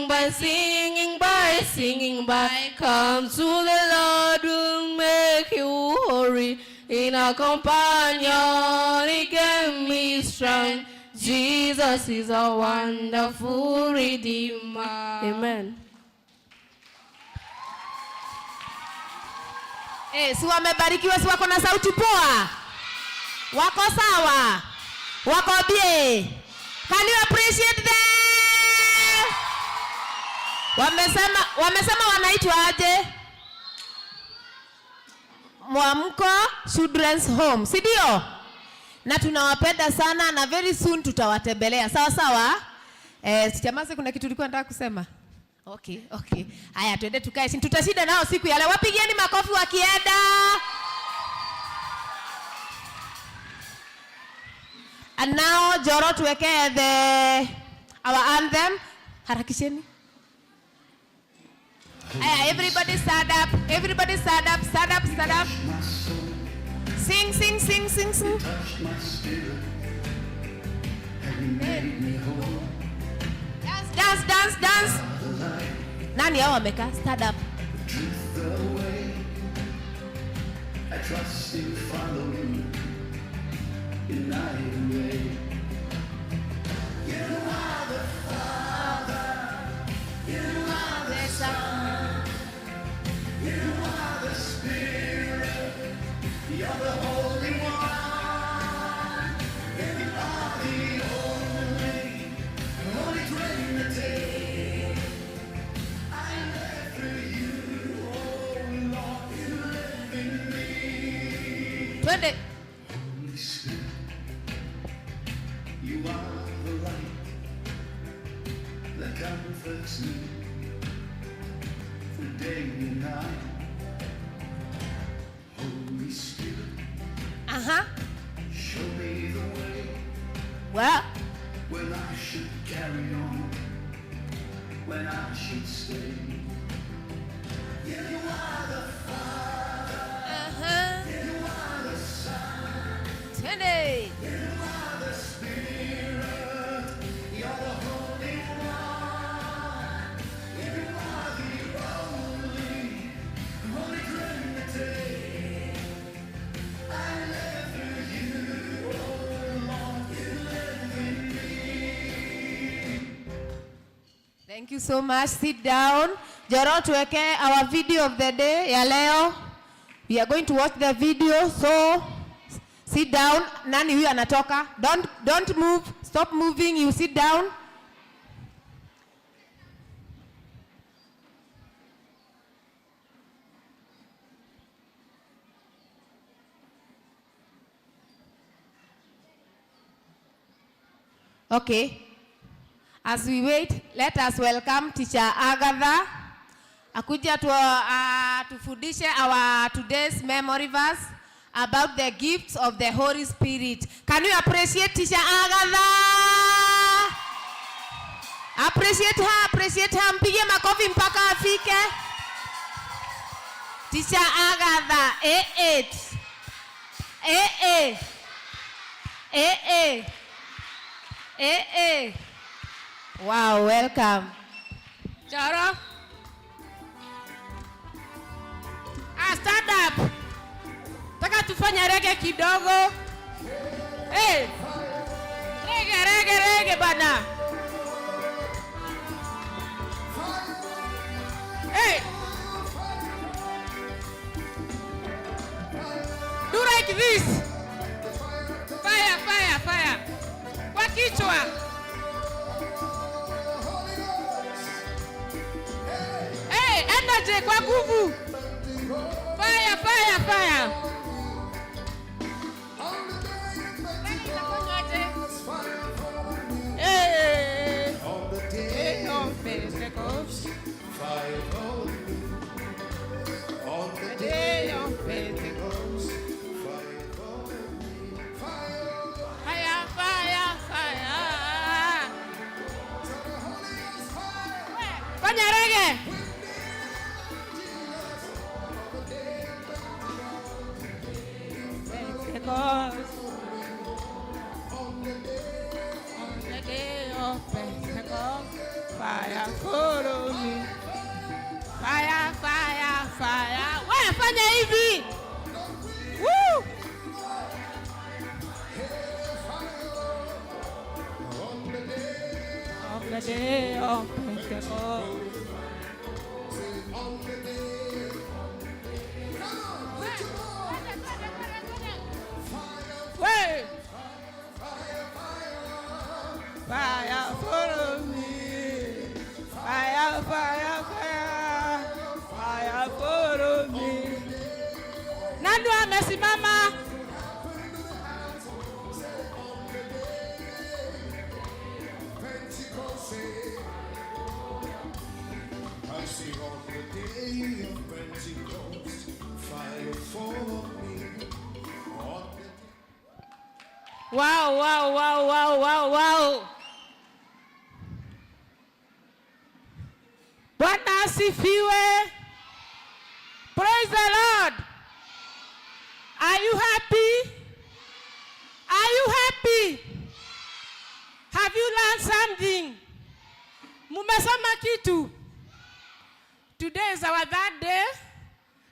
by, singing by, singing by. Come to the Lord, will make you hurry. In a companion, he gave me strength. Jesus is a wonderful redeemer. Amen. Si wamebarikiwa, si wako na sauti poa? Wako sawa? Wako bie? Can you appreciate them? Wamesema wanaitwa aje? Mwamko Children's Home, si ndio? Na tunawapenda sana na very soon tutawatembelea. Sawa sawa? Chamaze, kuna kitu ulikuwa unataka kusema? Okay, okay. Haya, twende tukae chini. Tutashinda nao siku ya leo. Wapigieni makofi wakienda. And now Joro tuwekee the our anthem. Harakisheni. Aya, everybody stand up. Everybody stand up, stand up, stand up. Sing, sing, sing, sing, sing. Dance, dance, dance, dance. Nani hao wamekaa? Stand up. I trust in following in thy way. You are the Father, you are the Son, you are the Spirit, you're the Holy One. You are the only Holy Trinity. I live through you, oh Lord, you live in me. Twende. Holy Spirit, you are the light that comforts me through day and night. Holy Spirit, show me the way. Well, when I should carry on, when I should stay. You are the Father, you are the Son, Twende. you are the Spirit, you're the Holy One. You are the only Holy Trinity. I live through you, oh Lord, you live in me. Thank you so much. Sit down. Joro, tuweke our video of the day ya leo. We are going to watch the video, so sit down. Nani huyu anatoka? Don't move. Stop moving. You sit down. Okay. As we wait, let us welcome Teacher Agatha. Akuja tufundishe our today's memory verse about the gifts of the Holy Spirit. Can you appreciate Teacher Agatha? Appreciate her, appreciate her. Mpige makofi mpaka afike. Teacher Agatha, A8. A A. A A. A A. Wow, welcome. Choro. Ah, stand up. Taka tufanye reggae kidogo. Hey. Reggae, reggae, reggae bana. Hey. Do like this. Fire, fire, fire. Kwa kichwa. Hey, energy kwa nguvu. Fire, fire, fire. Hey. On the day of Pentecost, fire on me. On the day of Pentecost, fire on me. Fire, Fire, fire, fire. Fanya reggae. Pentecost. On the day of Pentecost, fire follow me. Fire, fire, fire. Wewe fanya hivi. Woo! On the day of Pentecost. Wait. Fire, follow me. Fire, fire, fire. Fire, follow me. Nani amesimama? Pentecost. I see on the day of Pentecost, fire follow me. On the Wow. Bwana asifiwe. Praise the Lord. Are you happy? Are you happy? Have you learned something? Mumesoma kitu? Today is our third day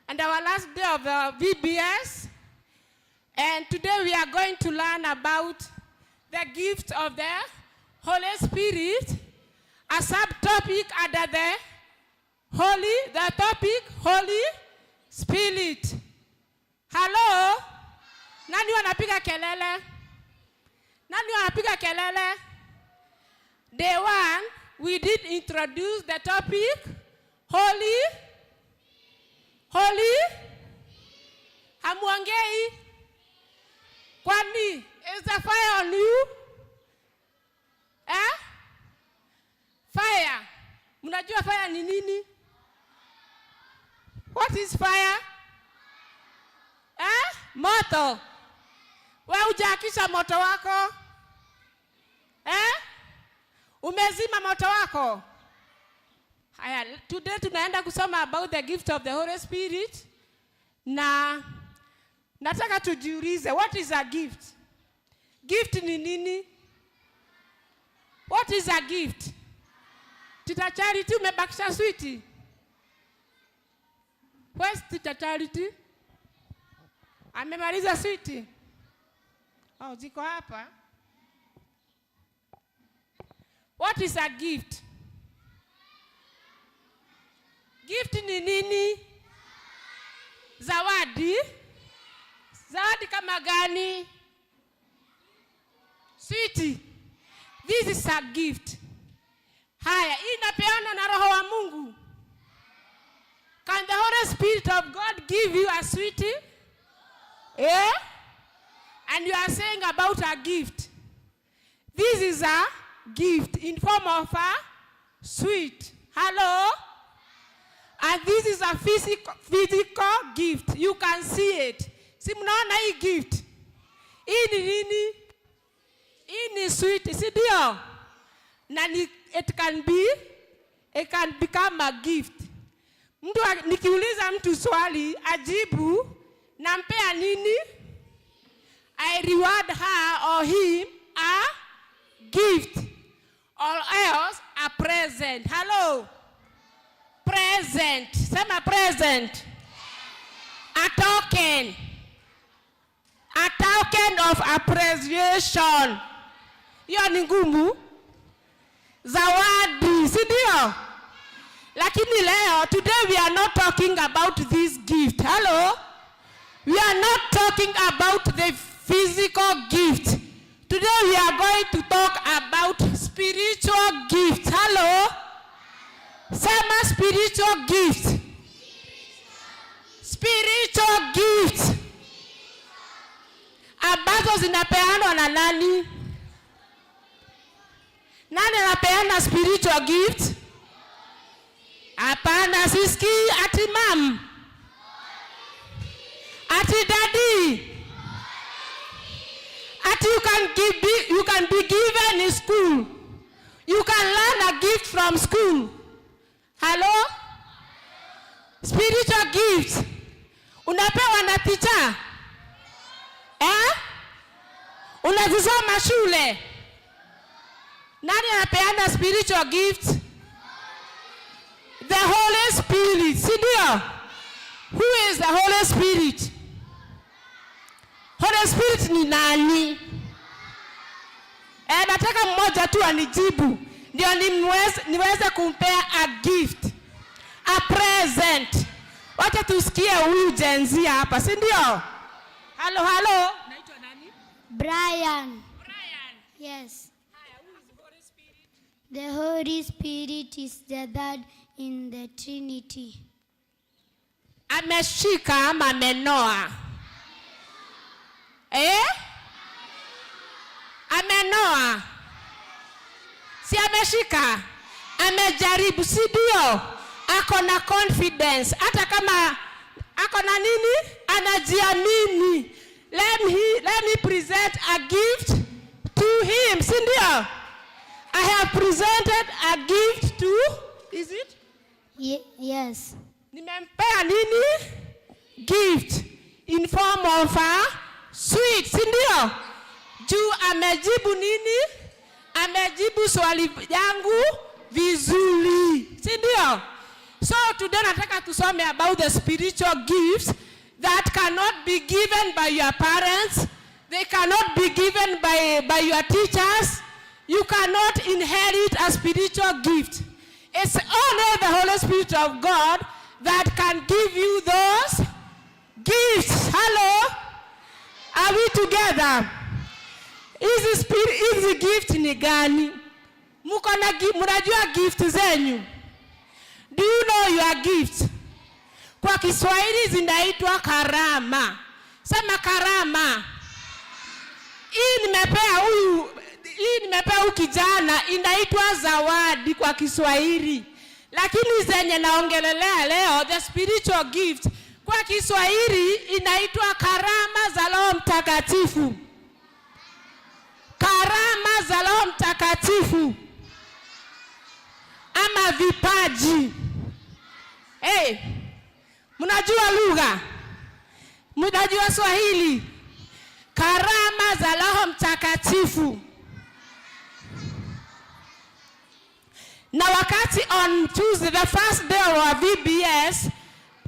and our last day of the VBS. And today we are going to learn about the gift of the Holy Spirit, a subtopic under the topic Holy Spirit. Hello? Nani wanapiga kelele? Nani wanapiga kelele? Day one, we did introduce the topic Holy, Holy, hamuongei? Kwani, is the fire on you? Eh? Fire. Mnajua fire ni nini? What is fire? Eh? Moto. Wewe hujaakisha moto wako? Eh? Umezima moto wako? Haya, today tunaenda kusoma about the gift of the Holy Spirit. Na nataka tujiulize, what is a gift? Gift ni nini? What is a gift? Tita Charity, umebakisha sweetie? Where's Tita Charity? Amemaliza sweetie? Oh, ziko hapa. What is a gift? Gift ni nini? Zawadi? Zawadi kama gani? Sweetie, this is a gift. Haya, hii inapeanwa na Roho wa Mungu. Can the Holy Spirit of God give you a sweetie? Eh? And you are saying about a gift. This is a gift in form of a sweet. Hello? And this is a physical gift. You can see it. Si mnaona hii gift? Hii ni nini? Hii ni sweet, si ndio? Na ni, it can become a gift. Mtu nikiuliza mtu swali ajibu, nampea nini? I reward her or him a gift or else a present. Hello? Present. Sema present. A token. A token of appreciation. Hiyo ni ngumu. Zawadi, si ndio? Lakini leo, today we are not talking about this gift. Hello? We are not talking about the physical gift. Today we are going to talk about spiritual gift. Hello? Sema spiritual gift. Spiritual gift. Ambazo zinapeanwa na nani? Nani anapeana spiritual gift? Hapana, sisikii. Ati mum? Ati daddy? Ati you can be given in school. You can learn a gift from school. Hello? Spiritual gifts. Unapewa na teacher? Eh? Unazisoma shule? Nani anapeana spiritual gift? The Holy Spirit. Si ndio? Who is the Holy Spirit? Holy Spirit ni nani? Nataka mmoja tu anijibu ndio niweze kumpea a gift, a present. Wacha tusikie huyu Gen Z hapa, si ndio? Hello, hello. Naitwa nani? Brian. Brian. Yes. Haya, who is the Holy Spirit? The Holy Spirit is the third in the Trinity. Ameshika ama amenoa? Eh? Amenoa? Si ameshika? Amejaribu, si ndio? Ako na confidence. Hata kama ako na nini? Anajiamini. Let me present a gift to him, si ndio? I have presented a gift to, is it? Yes. Nimempea nini? Gift in form of a sweet, si ndio? Juu amejibu nini? Amejibu swali yangu vizuri, si ndio? So today nataka tusome about the spiritual gifts that cannot be given by your parents, they cannot be given by your teachers. You cannot inherit a spiritual gift. It's only the Holy Spirit of God that can give you those gifts. Hello? Are we together? Hizi gift ni gani? Mko na mnajua gift zenyu? Do you know your gift? Kwa Kiswahili zinaitwa karama. Sema karama. Hii nimepea huyu, hii nimepea huyu kijana inaitwa zawadi kwa Kiswahili. Lakini zenye naongelelea leo, the spiritual gift, kwa Kiswahili inaitwa karama za Roho Mtakatifu. Karama za Roho Mtakatifu ama vipaji. Hey, mnajua lugha? Mnajua Swahili? Karama za Roho Mtakatifu. Na wakati on Tuesday, the first day of our VBS,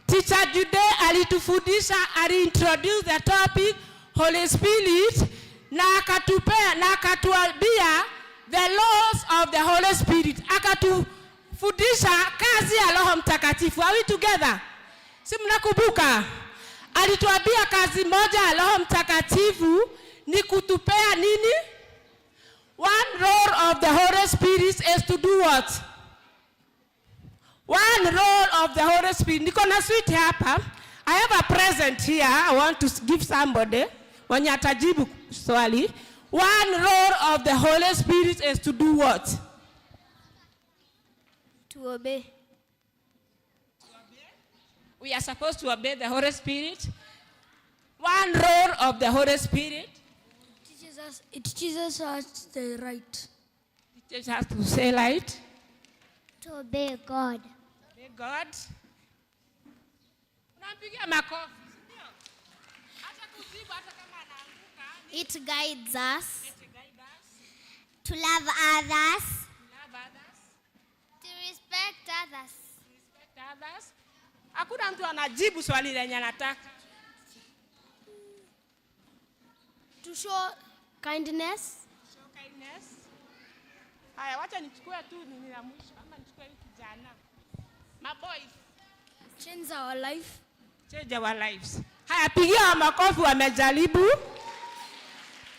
Teacher Jude alitufundisha, aliintroduce the topic Holy Spirit, na akatupea na akatuambia the laws of the Holy Spirit. Akatufundisha kazi ya Roho Mtakatifu. Are we together? Si mnakumbuka? Alituambia kazi moja ya Roho Mtakatifu ni kutupea nini? One role of the Holy Spirit is to do what? One role of the Holy Spirit. Niko na sweet hapa. I have a present here. I want to give somebody. Mwenye atajibu swali. One role of the Holy Spirit is to do what? To obey. We are supposed to obey the Holy Spirit. One role of the Holy Spirit. It teaches us the right. It teaches us to say right. To obey God. Obey God. Unampigia makofi, si ndio? Hata kujibu hata kama anaanguka. It guides us. It guides us. To love others. To love others. To respect others. To respect others. Hakuna mtu anajibu swali lenye anataka. To show kindness. Show kindness. Haya, wacha nichukue tu nini la mwisho ama nichukue hii kijana. My boys. Change our life. Change our lives. Haya, pigia makofi, wamejaribu.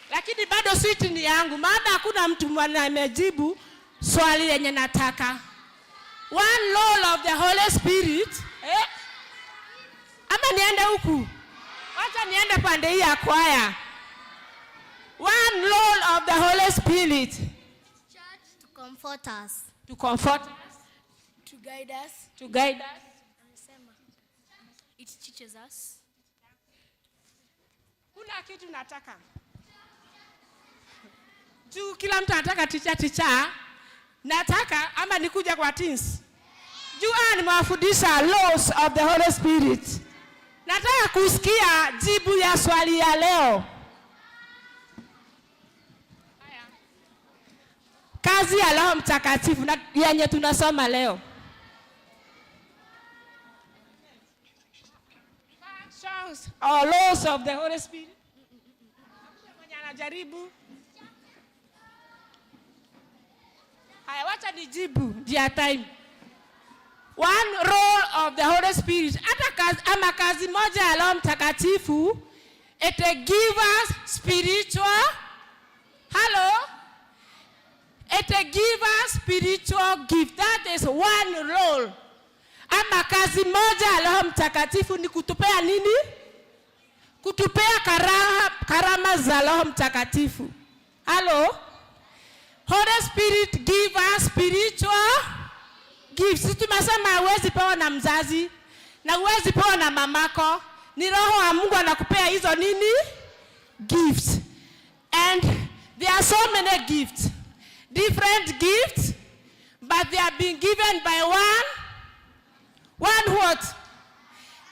Lakini bado switi ni yangu, maana hakuna mtu mwenye amejibu swali lenye nataka. One law of the Holy Spirit. Ama niende huku? Wacha niende pande hii ya kwaya. One law of the Holy Spirit. To comfort us. To comfort us. To guide us. To guide us. Amesema. It teaches us. Kuna kitu nataka. Juu kila mtu anataka teacher, teacher. Nataka ama nikuja kwa teens. Juu nimewafundisha laws of the Holy Spirit. Nataka kusikia jibu ya swali ya leo. Haya. Kazi ya Roho Mtakatifu na yenye tunasoma leo. Functions or laws of the Holy Spirit. Hakuna mwenye anajaribu. Haya, wacha nijibu ndia time. One role of the Holy Spirit, hata kazi, ama kazi moja ya Roho Mtakatifu, it give us spiritual, hello? It give us spiritual gift. That is one role. Ama kazi moja ya Roho Mtakatifu ni kutupea nini? Kutupea karama za Roho Mtakatifu. Hello? Holy Spirit give us spiritual gifts. Sisi tumesema huwezi pewa na mzazi na huwezi pewa na mamako. Ni Roho wa Mungu anakupea hizo nini? Gifts. And there are so many gifts. Different gifts, but they are being given by one. One what?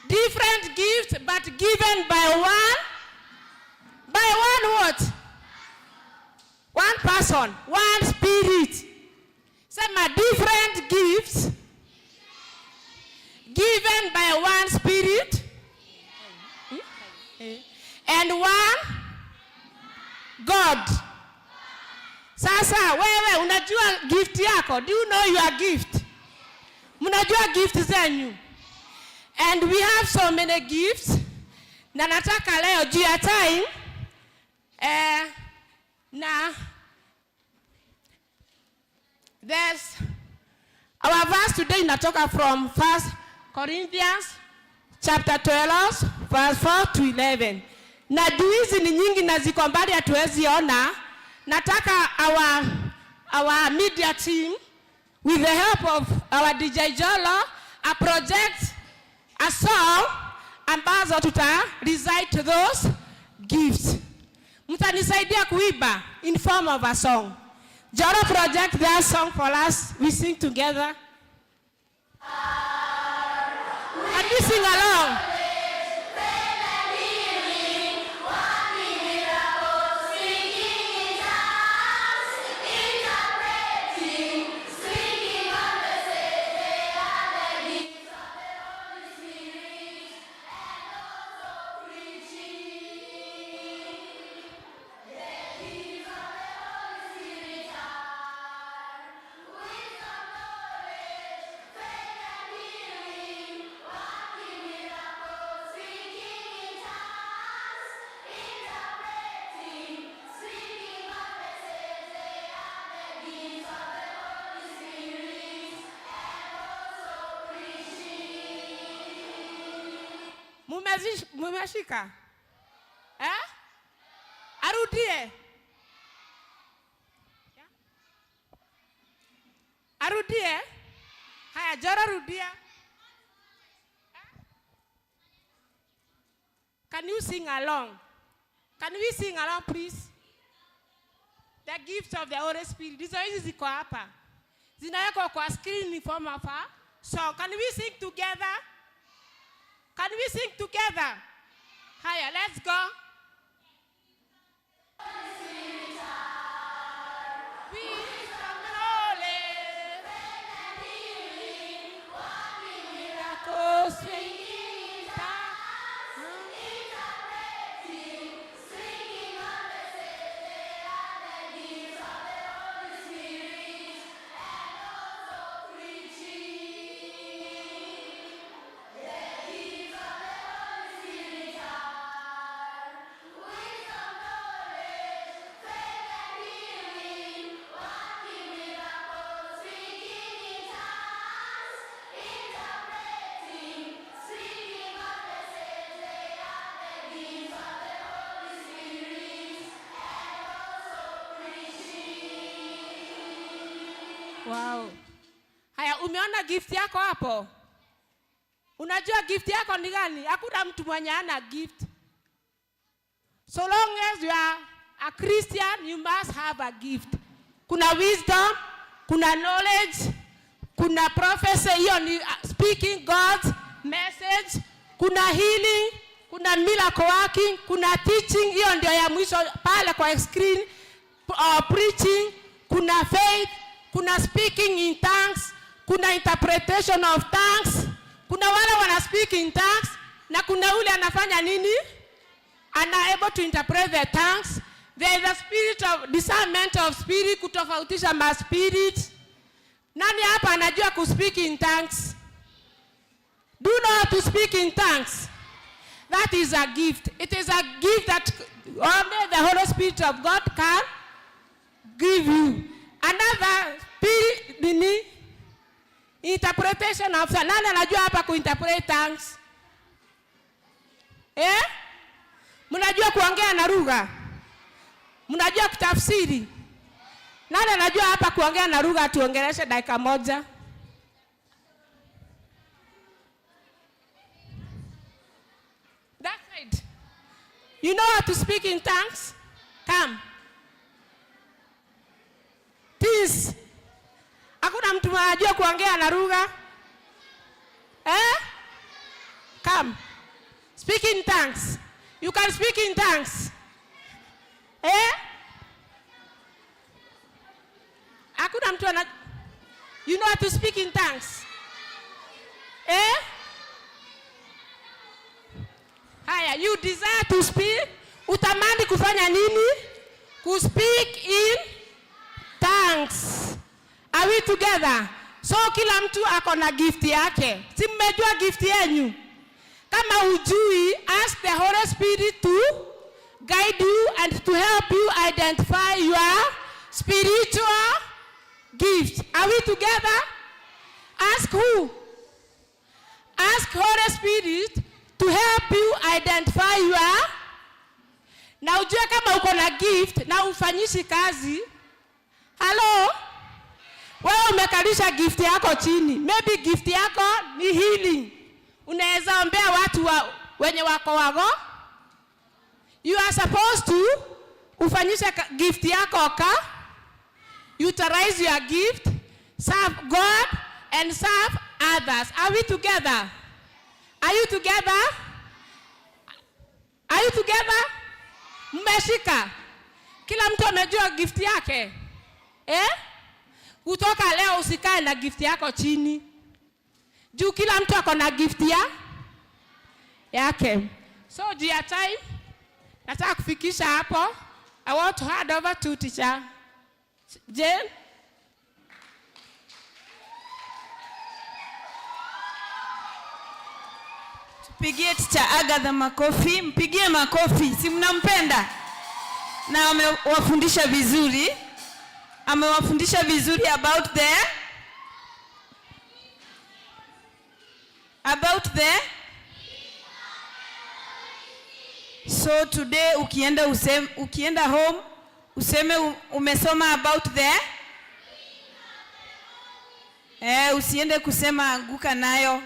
Different gifts, but given by one. By one what? One person, one spirit. Sema different gifts given by one spirit and one God. Sasa wewe unajua gift yako? Do you know your gift? Mnajua gift zenyu? And we have so many gifts. Na nataka leo juu ya time, na there's our verse today inatoka from 1 Corinthians chapter 12 verse 4 to 11. Na juu hizi ni nyingi na ziko mbali hatuwezi ona. Nataka our media team with the help of our DJ Jolo a project a song ambazo tuta recite those gifts. Mtanisaidia kuimba in form of a song. Jolo project that song for us. We sing together. And we sing along. Mumeshika? Arudie. Warudie. Haya, Joro rudia. Can you sing along? Can we sing along, please? The gifts of the Holy Spirit. Hizo hizi ziko hapa. Zinawekwa kwa screen in form of a song. Can we sing together? Can we sing together? Haya, let's go. Wisdom, knowledge, miracles, singing Wow. Haya, umeona gift yako hapo? Unajua gift yako ni gani? Hakuna mtu mwenye hana gift. So long as you are a Christian, you must have a gift. Kuna wisdom, kuna knowledge, kuna prophecy, hiyo ni speaking God's message, kuna healing, kuna miracle working, kuna teaching, hiyo ndio ya mwisho pale kwa screen, preaching, kuna faith, kuna speaking in tongues, kuna interpretation of tongues, kuna wale wana speak in tongues na kuna ule anafanya nini? Ana able to interpret the tongues. There is a spirit of discernment of spirit, kutofautisha ma spirit. Nani hapa anajua ku speak in tongues? Do you know how to speak in tongues? That is a gift. It is a gift that only the Holy Spirit of God can give you. Another spirit nini? Interpretation of nani anajua hapa kuinterpret tongues? Eh? Mnajua kuongea na lugha? Mnajua kutafsiri? Nani anajua hapa kuongea na lugha? Tuongeleshe dakika moja. That side. You know how to speak in tongues? Come. Peace. Hakuna mtu anajua kuongea na lugha? Eh? Come. Speak in tongues. You can speak in tongues. Eh? Hakuna mtu ana. You know how to speak in tongues? Eh? Haya, you desire to speak? Utamani kufanya nini? Ku speak in tongues. Are we together? So kila mtu ako na gift yake. Si mmejua gift yenyu? Kama hujui, ask the Holy Spirit to guide you and to help you identify your spiritual gift. Are we together? Ask who? Ask Holy Spirit to help you identify your. Na ujue kama uko na gift na ufanyishi kazi. Hello? Wewe umekalisha gift yako chini. Maybe gift yako ni healing. Unaweza ombea watu wenye wako wago. You are supposed to ufanyishe gift yako ka. Utilize your gift, serve God and serve others. Are we together? Are you together? Are you together? Mmeshika? Kila mtu amejua gift yake. Eh? Kutoka leo usikae na gift yako chini. Juu kila mtu ako na gift yake. So juu ya time nataka kufikisha hapo. I want to hand over to teacher Jane. Tupigie teacher Agatha makofi, mpigie makofi, si mnampenda? Na amewafundisha vizuri. Amewafundisha vizuri about the. So today ukienda home useme umesoma about the. Eh, usiende kusema anguka nayo.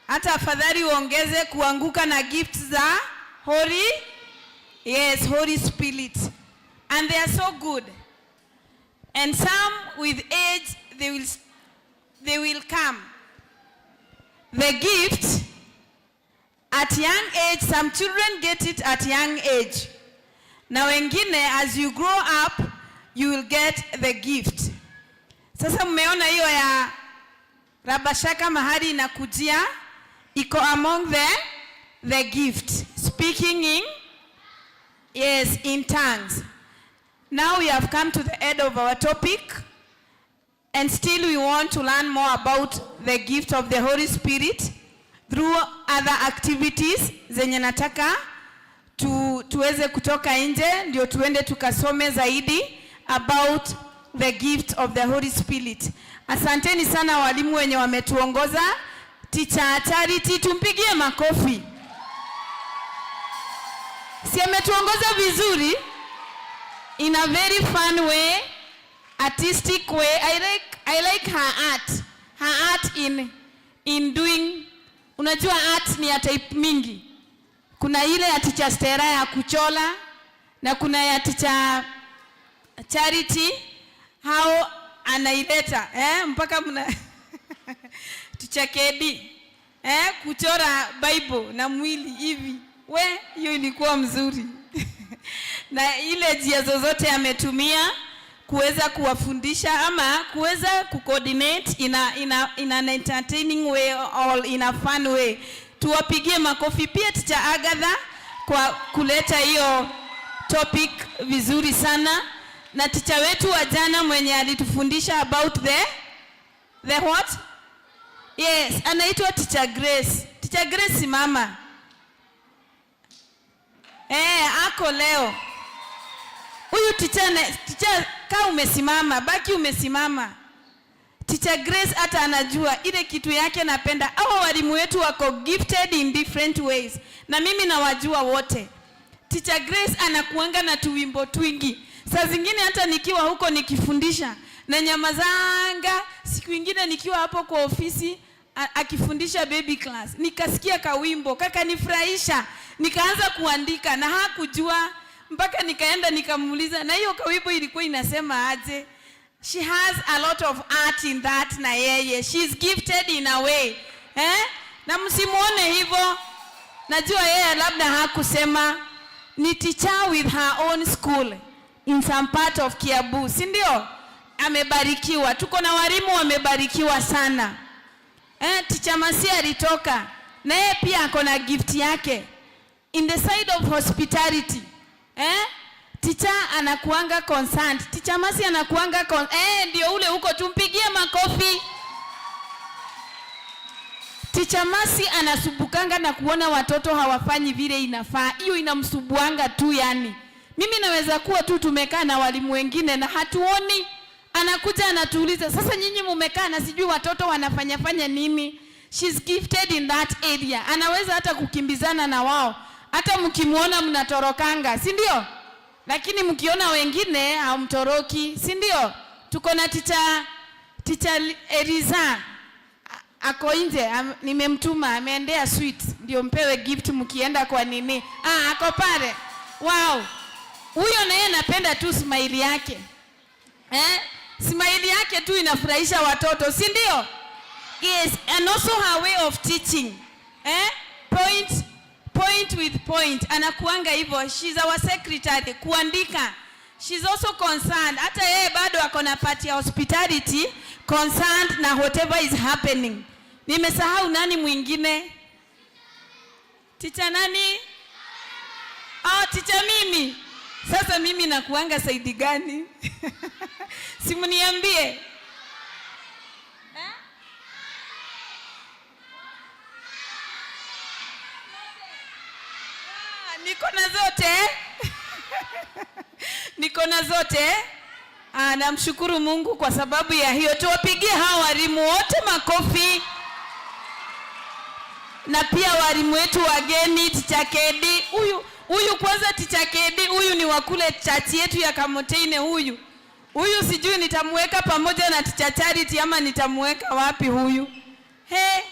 Hata afadhali uongeze kuanguka na gifts za Holy, yes, Holy Spirit. And they are so good. And some with age they will come. The gift at young age, some children get it at young age. Na wengine, as you grow up, you will get the gift. Sasa mmeona hiyo ya rabashaka mahali inakujia, iko among the gift. Speaking in, yes, in tongues. Now we have come to the end of our topic, and still we want to learn more about the gift of the Holy Spirit through other activities zenye nataka tuweze kutoka nje ndio tuende tukasome zaidi about the gift of the Holy Spirit. Asanteni sana walimu wenye wametuongoza. Teacher Charity, tumpigie makofi. Si ametuongoza vizuri? In a very fun way, artistic way. I like her art. Her art in doing, unajua art ni ya type mingi. Kuna ile ya Teacher Stella ya kuchora na kuna ya Teacher Charity, how anaileta, mpaka mna Teacher Kedi, kuchora Bible na mwili hivi. We, hiyo ilikuwa mzuri. Na ile njia zozote ametumia kuweza kuwafundisha ama kuweza kucoordinate in an entertaining way or in a fun way. Tuwapigie makofi pia Teacher Agatha kwa kuleta hiyo topic vizuri sana, na teacher wetu wa jana mwenye alitufundisha about the what? Yes, anaitwa Teacher Grace. Teacher Grace, simama. Eh, ako leo. Huyu teacher, teacher kaa umesimama, baki umesimama. Teacher Grace hata anajua ile kitu yake napenda. Hao walimu wetu wako gifted in different ways, na mimi nawajua wote. Teacher Grace anakuanga na tuwimbo twingi. Saa zingine hata nikiwa huko nikifundisha na nyamazanga, siku ingine nikiwa hapo kwa ofisi akifundisha baby class, nikasikia kawimbo kakanifurahisha, nikaanza kuandika na hakujua mpaka nikaenda nikamuuliza, na hiyo kawimbo ilikuwa inasema aje? She has a lot of art in that, na yeye she is gifted in a way, eh? Na msimuone hivyo, najua yeye labda hakusema, ni teacher with her own school in some part of Kiambu, si ndio? Amebarikiwa, tuko na walimu wamebarikiwa sana. Eh, Teacher Masi alitoka na yeye pia ako na gift yake in the side of hospitality. Eh? Teacher anakuanga concerned. Teacher Masi anakuanga ndio ule huko, tumpigie makofi. Teacher Masi anasumbukanga na kuona watoto hawafanyi vile inafaa. Hiyo inamsumbuanga tu yani. Mimi naweza kuwa tu tumekaa na walimu wengine na hatuoni. Anakuja anatuuliza, "Sasa nyinyi mumekaa na sijui watoto wanafanya fanya nini?" She's gifted in that area. Anaweza hata kukimbizana na wao. Hata mkimuona mnatorokanga, si ndio? Lakini mkiona wengine hamtoroki, si ndio? Tuko na teacher Eliza ako nje, nimemtuma ameendea sweet ndio mpewe gift mkienda kwa nini. Ah, ako pale. Wow. Huyo naye napenda tu smile yake. Eh? Smile yake tu inafurahisha watoto, si ndio? Yes, and also her way of teaching. Eh? Point point with point. Anakuanga hivyo. She's our secretary kuandika. She's also concerned. Hata yeye bado ako na part ya hospitality, concerned na whatever is happening. Nimesahau nani mwingine? Teacher nani? Oh, teacher mimi. Sasa mimi nakuanga side gani? Si mniambie. Eh? Ah, niko na zote. Niko na zote. Ah, namshukuru Mungu kwa sababu ya hiyo. Tuwapigie hawa walimu wote makofi. Na pia walimu wetu wageni, Teacher Kedi. Huyu huyu kwanza Teacher Kedi huyu ni wa kule church yetu ya Kamoteine huyu. Huyu sijui nitamweka pamoja na Teacher Charity ama nitamweka wapi huyu? He,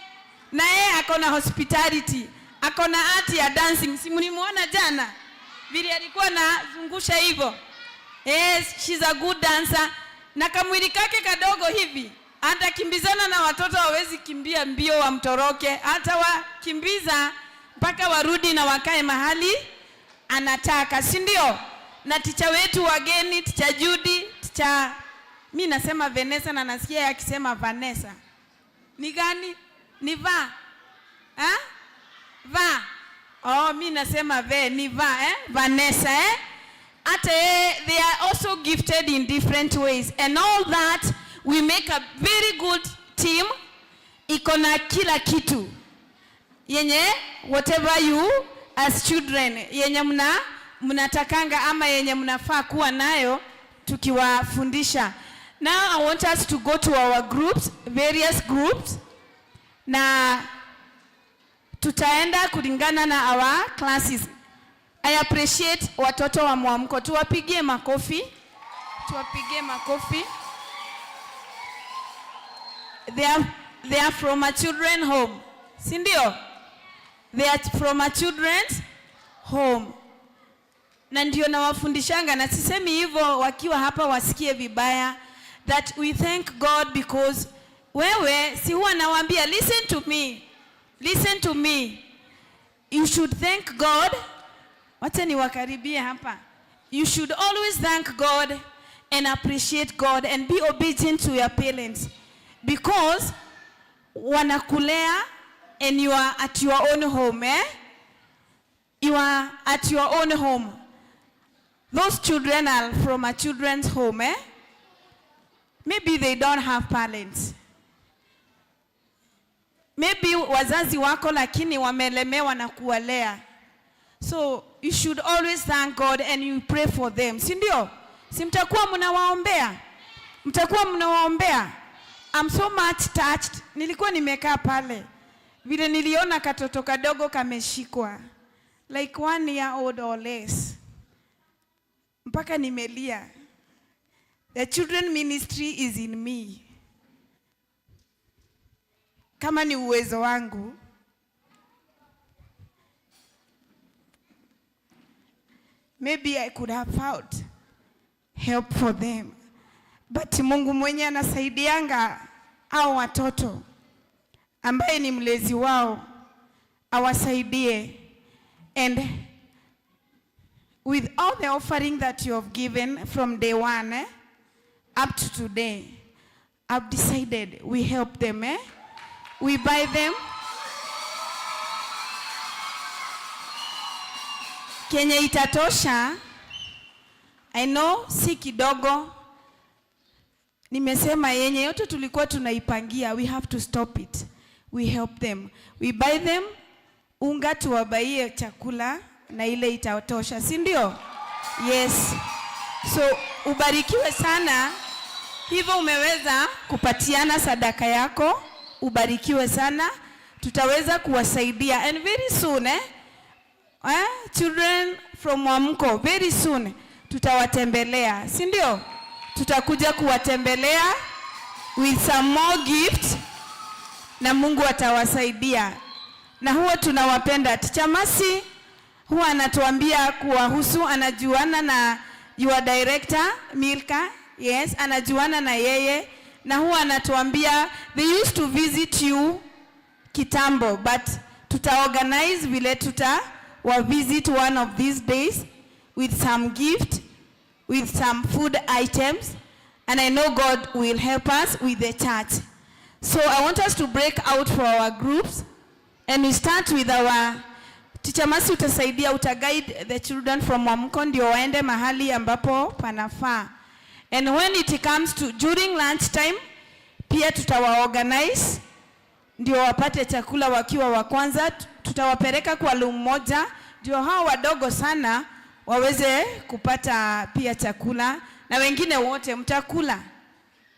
na yeye ako na hospitality, ako na art ya dancing. Si mlimuona jana vile alikuwa nazungusha hivyo? Yes, she's a good dancer. Na kamwili kake kadogo hivi atakimbizana na watoto, hawezi kimbia mbio wamtoroke, hata wakimbiza mpaka warudi na wakae mahali anataka, si ndio? Na teacher wetu wageni, Teacher Judy, Teacher, mi nasema Vanessa na nasikia akisema Vanessa. Ni gani? Ni va? Ha? Va. Oh, mi nasema ve, ni va, eh? Vanessa, eh? Hata yeye, they are also gifted in different ways, and all that we make a very good team. Iko na kila kitu yenye whatever you as children yenye mnatakanga ama yenye mnafaa kuwa nayo tukiwafundisha. Now I want us to go to our groups, various groups, na tutaenda kulingana na our classes. I appreciate watoto wa Mwamko, tuwapigie makofi, tuwapigie makofi. They are from a children home, si ndio? They are from a children's home, na ndio nawafundishanga, na sisemi hivyo wakiwa hapa wasikie vibaya, that we thank God because wewe si huwa nawaambia, listen to me, listen to me, you should thank God. Wacha niwakaribie hapa. You should always thank God and appreciate God and be obedient to your parents because wanakulea and you are at your own home, eh? You are at your own home. Those children are from a children's home, eh? Maybe they don't have parents. Maybe wazazi wako lakini wamelemewa na kuwalea. So you should always thank God and you pray for them. Si ndio? Si mtakuwa mnawaombea? Mtakuwa mnawaombea? I'm so much touched. Nilikuwa nimekaa pale vile niliona katoto kadogo kameshikwa like 1 year old or less, mpaka nimelia. The children ministry is in me. Kama ni uwezo wangu, maybe I could have found help for them. But Mungu mwenye anasaidianga hao watoto ambaye ni mlezi wao awasaidie. And with all the offering that you have given from day one, up to today, I've decided we help them. Eh? We buy them kenye itatosha. I know si kidogo. Nimesema yenye yote tulikuwa tunaipangia, we have to stop it. We help them. We buy them unga, tuwabaie chakula na ile itatosha, si ndio? Yes. So ubarikiwe sana. Hivyo umeweza kupatiana sadaka yako, ubarikiwe sana. Tutaweza kuwasaidia and very soon, eh? Eh? Children from Mwamko, very soon tutawatembelea, si ndio? Tutakuja kuwatembelea with some more gift na Mungu atawasaidia. Na huwa tunawapenda. Teacher Mercy huwa anatuambia kuwahusu, anajuana na your director Milka, yes, anajuana na yeye na huwa anatuambia they used to visit you kitambo, but tutaorganize vile tuta wa visit one of these days with some gift, with some food items, and I know God will help us with the church. So I want us to break out for our groups and we start with our Teacher Mercy. Utasaidia, utaguide the children from Mwamko ndio waende mahali ambapo panafaa. And when it comes to during lunch time, pia tutawaorganize ndio wapate chakula wakiwa wa kwanza. Tutawapeleka kwa room moja ndio hao wadogo sana waweze kupata pia chakula, na wengine wote mtakula.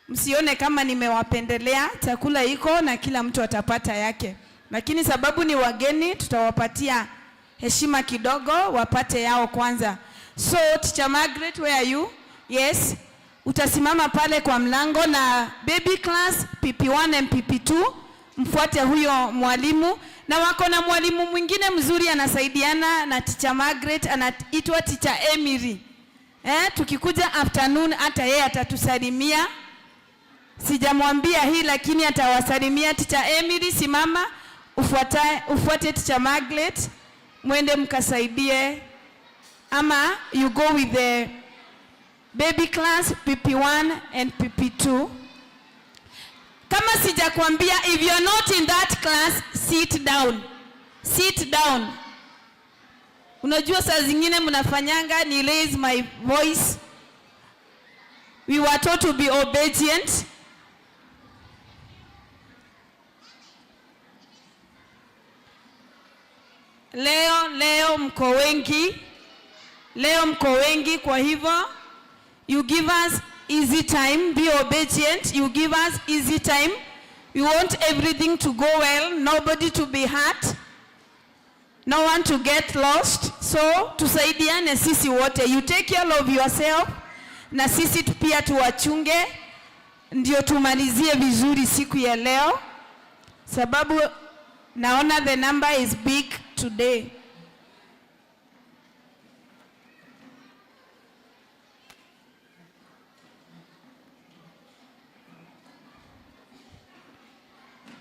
Msione kama nimewapendelea, chakula iko na kila mtu atapata yake, lakini sababu ni wageni, tutawapatia heshima kidogo, wapate yao kwanza. So Teacher Margaret, where are you? Yes, Utasimama pale kwa mlango na baby class PP1 and PP2, mfuate huyo mwalimu, na wako na mwalimu mwingine mzuri anasaidiana na Teacher Margaret, anaitwa Teacher Emily. Tukikuja afternoon hata yeye atatusalimia. Sijamwambia hii lakini atawasalimia. Teacher Emily, simama ufuate Teacher Margaret, mwende mkasaidie, ama you go with the baby class PP1 and PP2. Kama sijakwambia, if you are not in that class, sit down. Sit down. Unajua saa zingine mnafanyanga ni raise my voice. We were taught to be obedient. Leo mko wengi. Leo mko wengi, kwa hivyo you give us easy time, be obedient, you give us easy time. We want everything to go well, nobody to be hurt, no one to get lost. So tusaidiane sisi wote. You take care of yourself na sisi pia tuwachunge, ndio tumalizie vizuri siku ya leo, sababu naona the number is big today.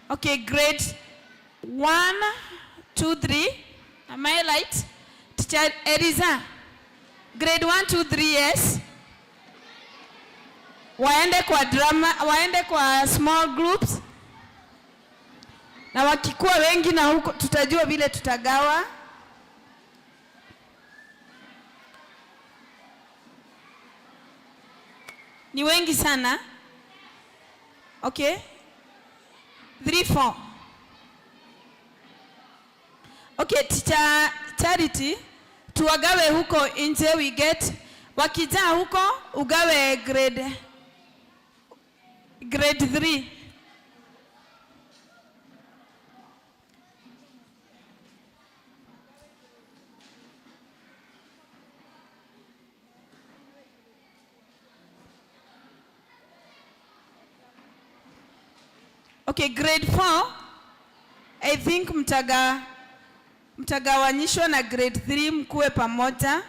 Okay, grade 1, 2, 3. Am I right? Teacher Eliza. Grade 1, 2, 3, yes. Waende kwa drama, waende kwa small groups. Na wakikuwa wengi na huko tutajua vile tutagawa. Ni wengi sana. Okay. 3, 4. Okay, Teacher Charity, tuwagawe huko nje, we get wakijaa huko ugawe grade 3. Okay, grade 4, I think mtagawanyishwa na grade 3 mkuwe pamoja.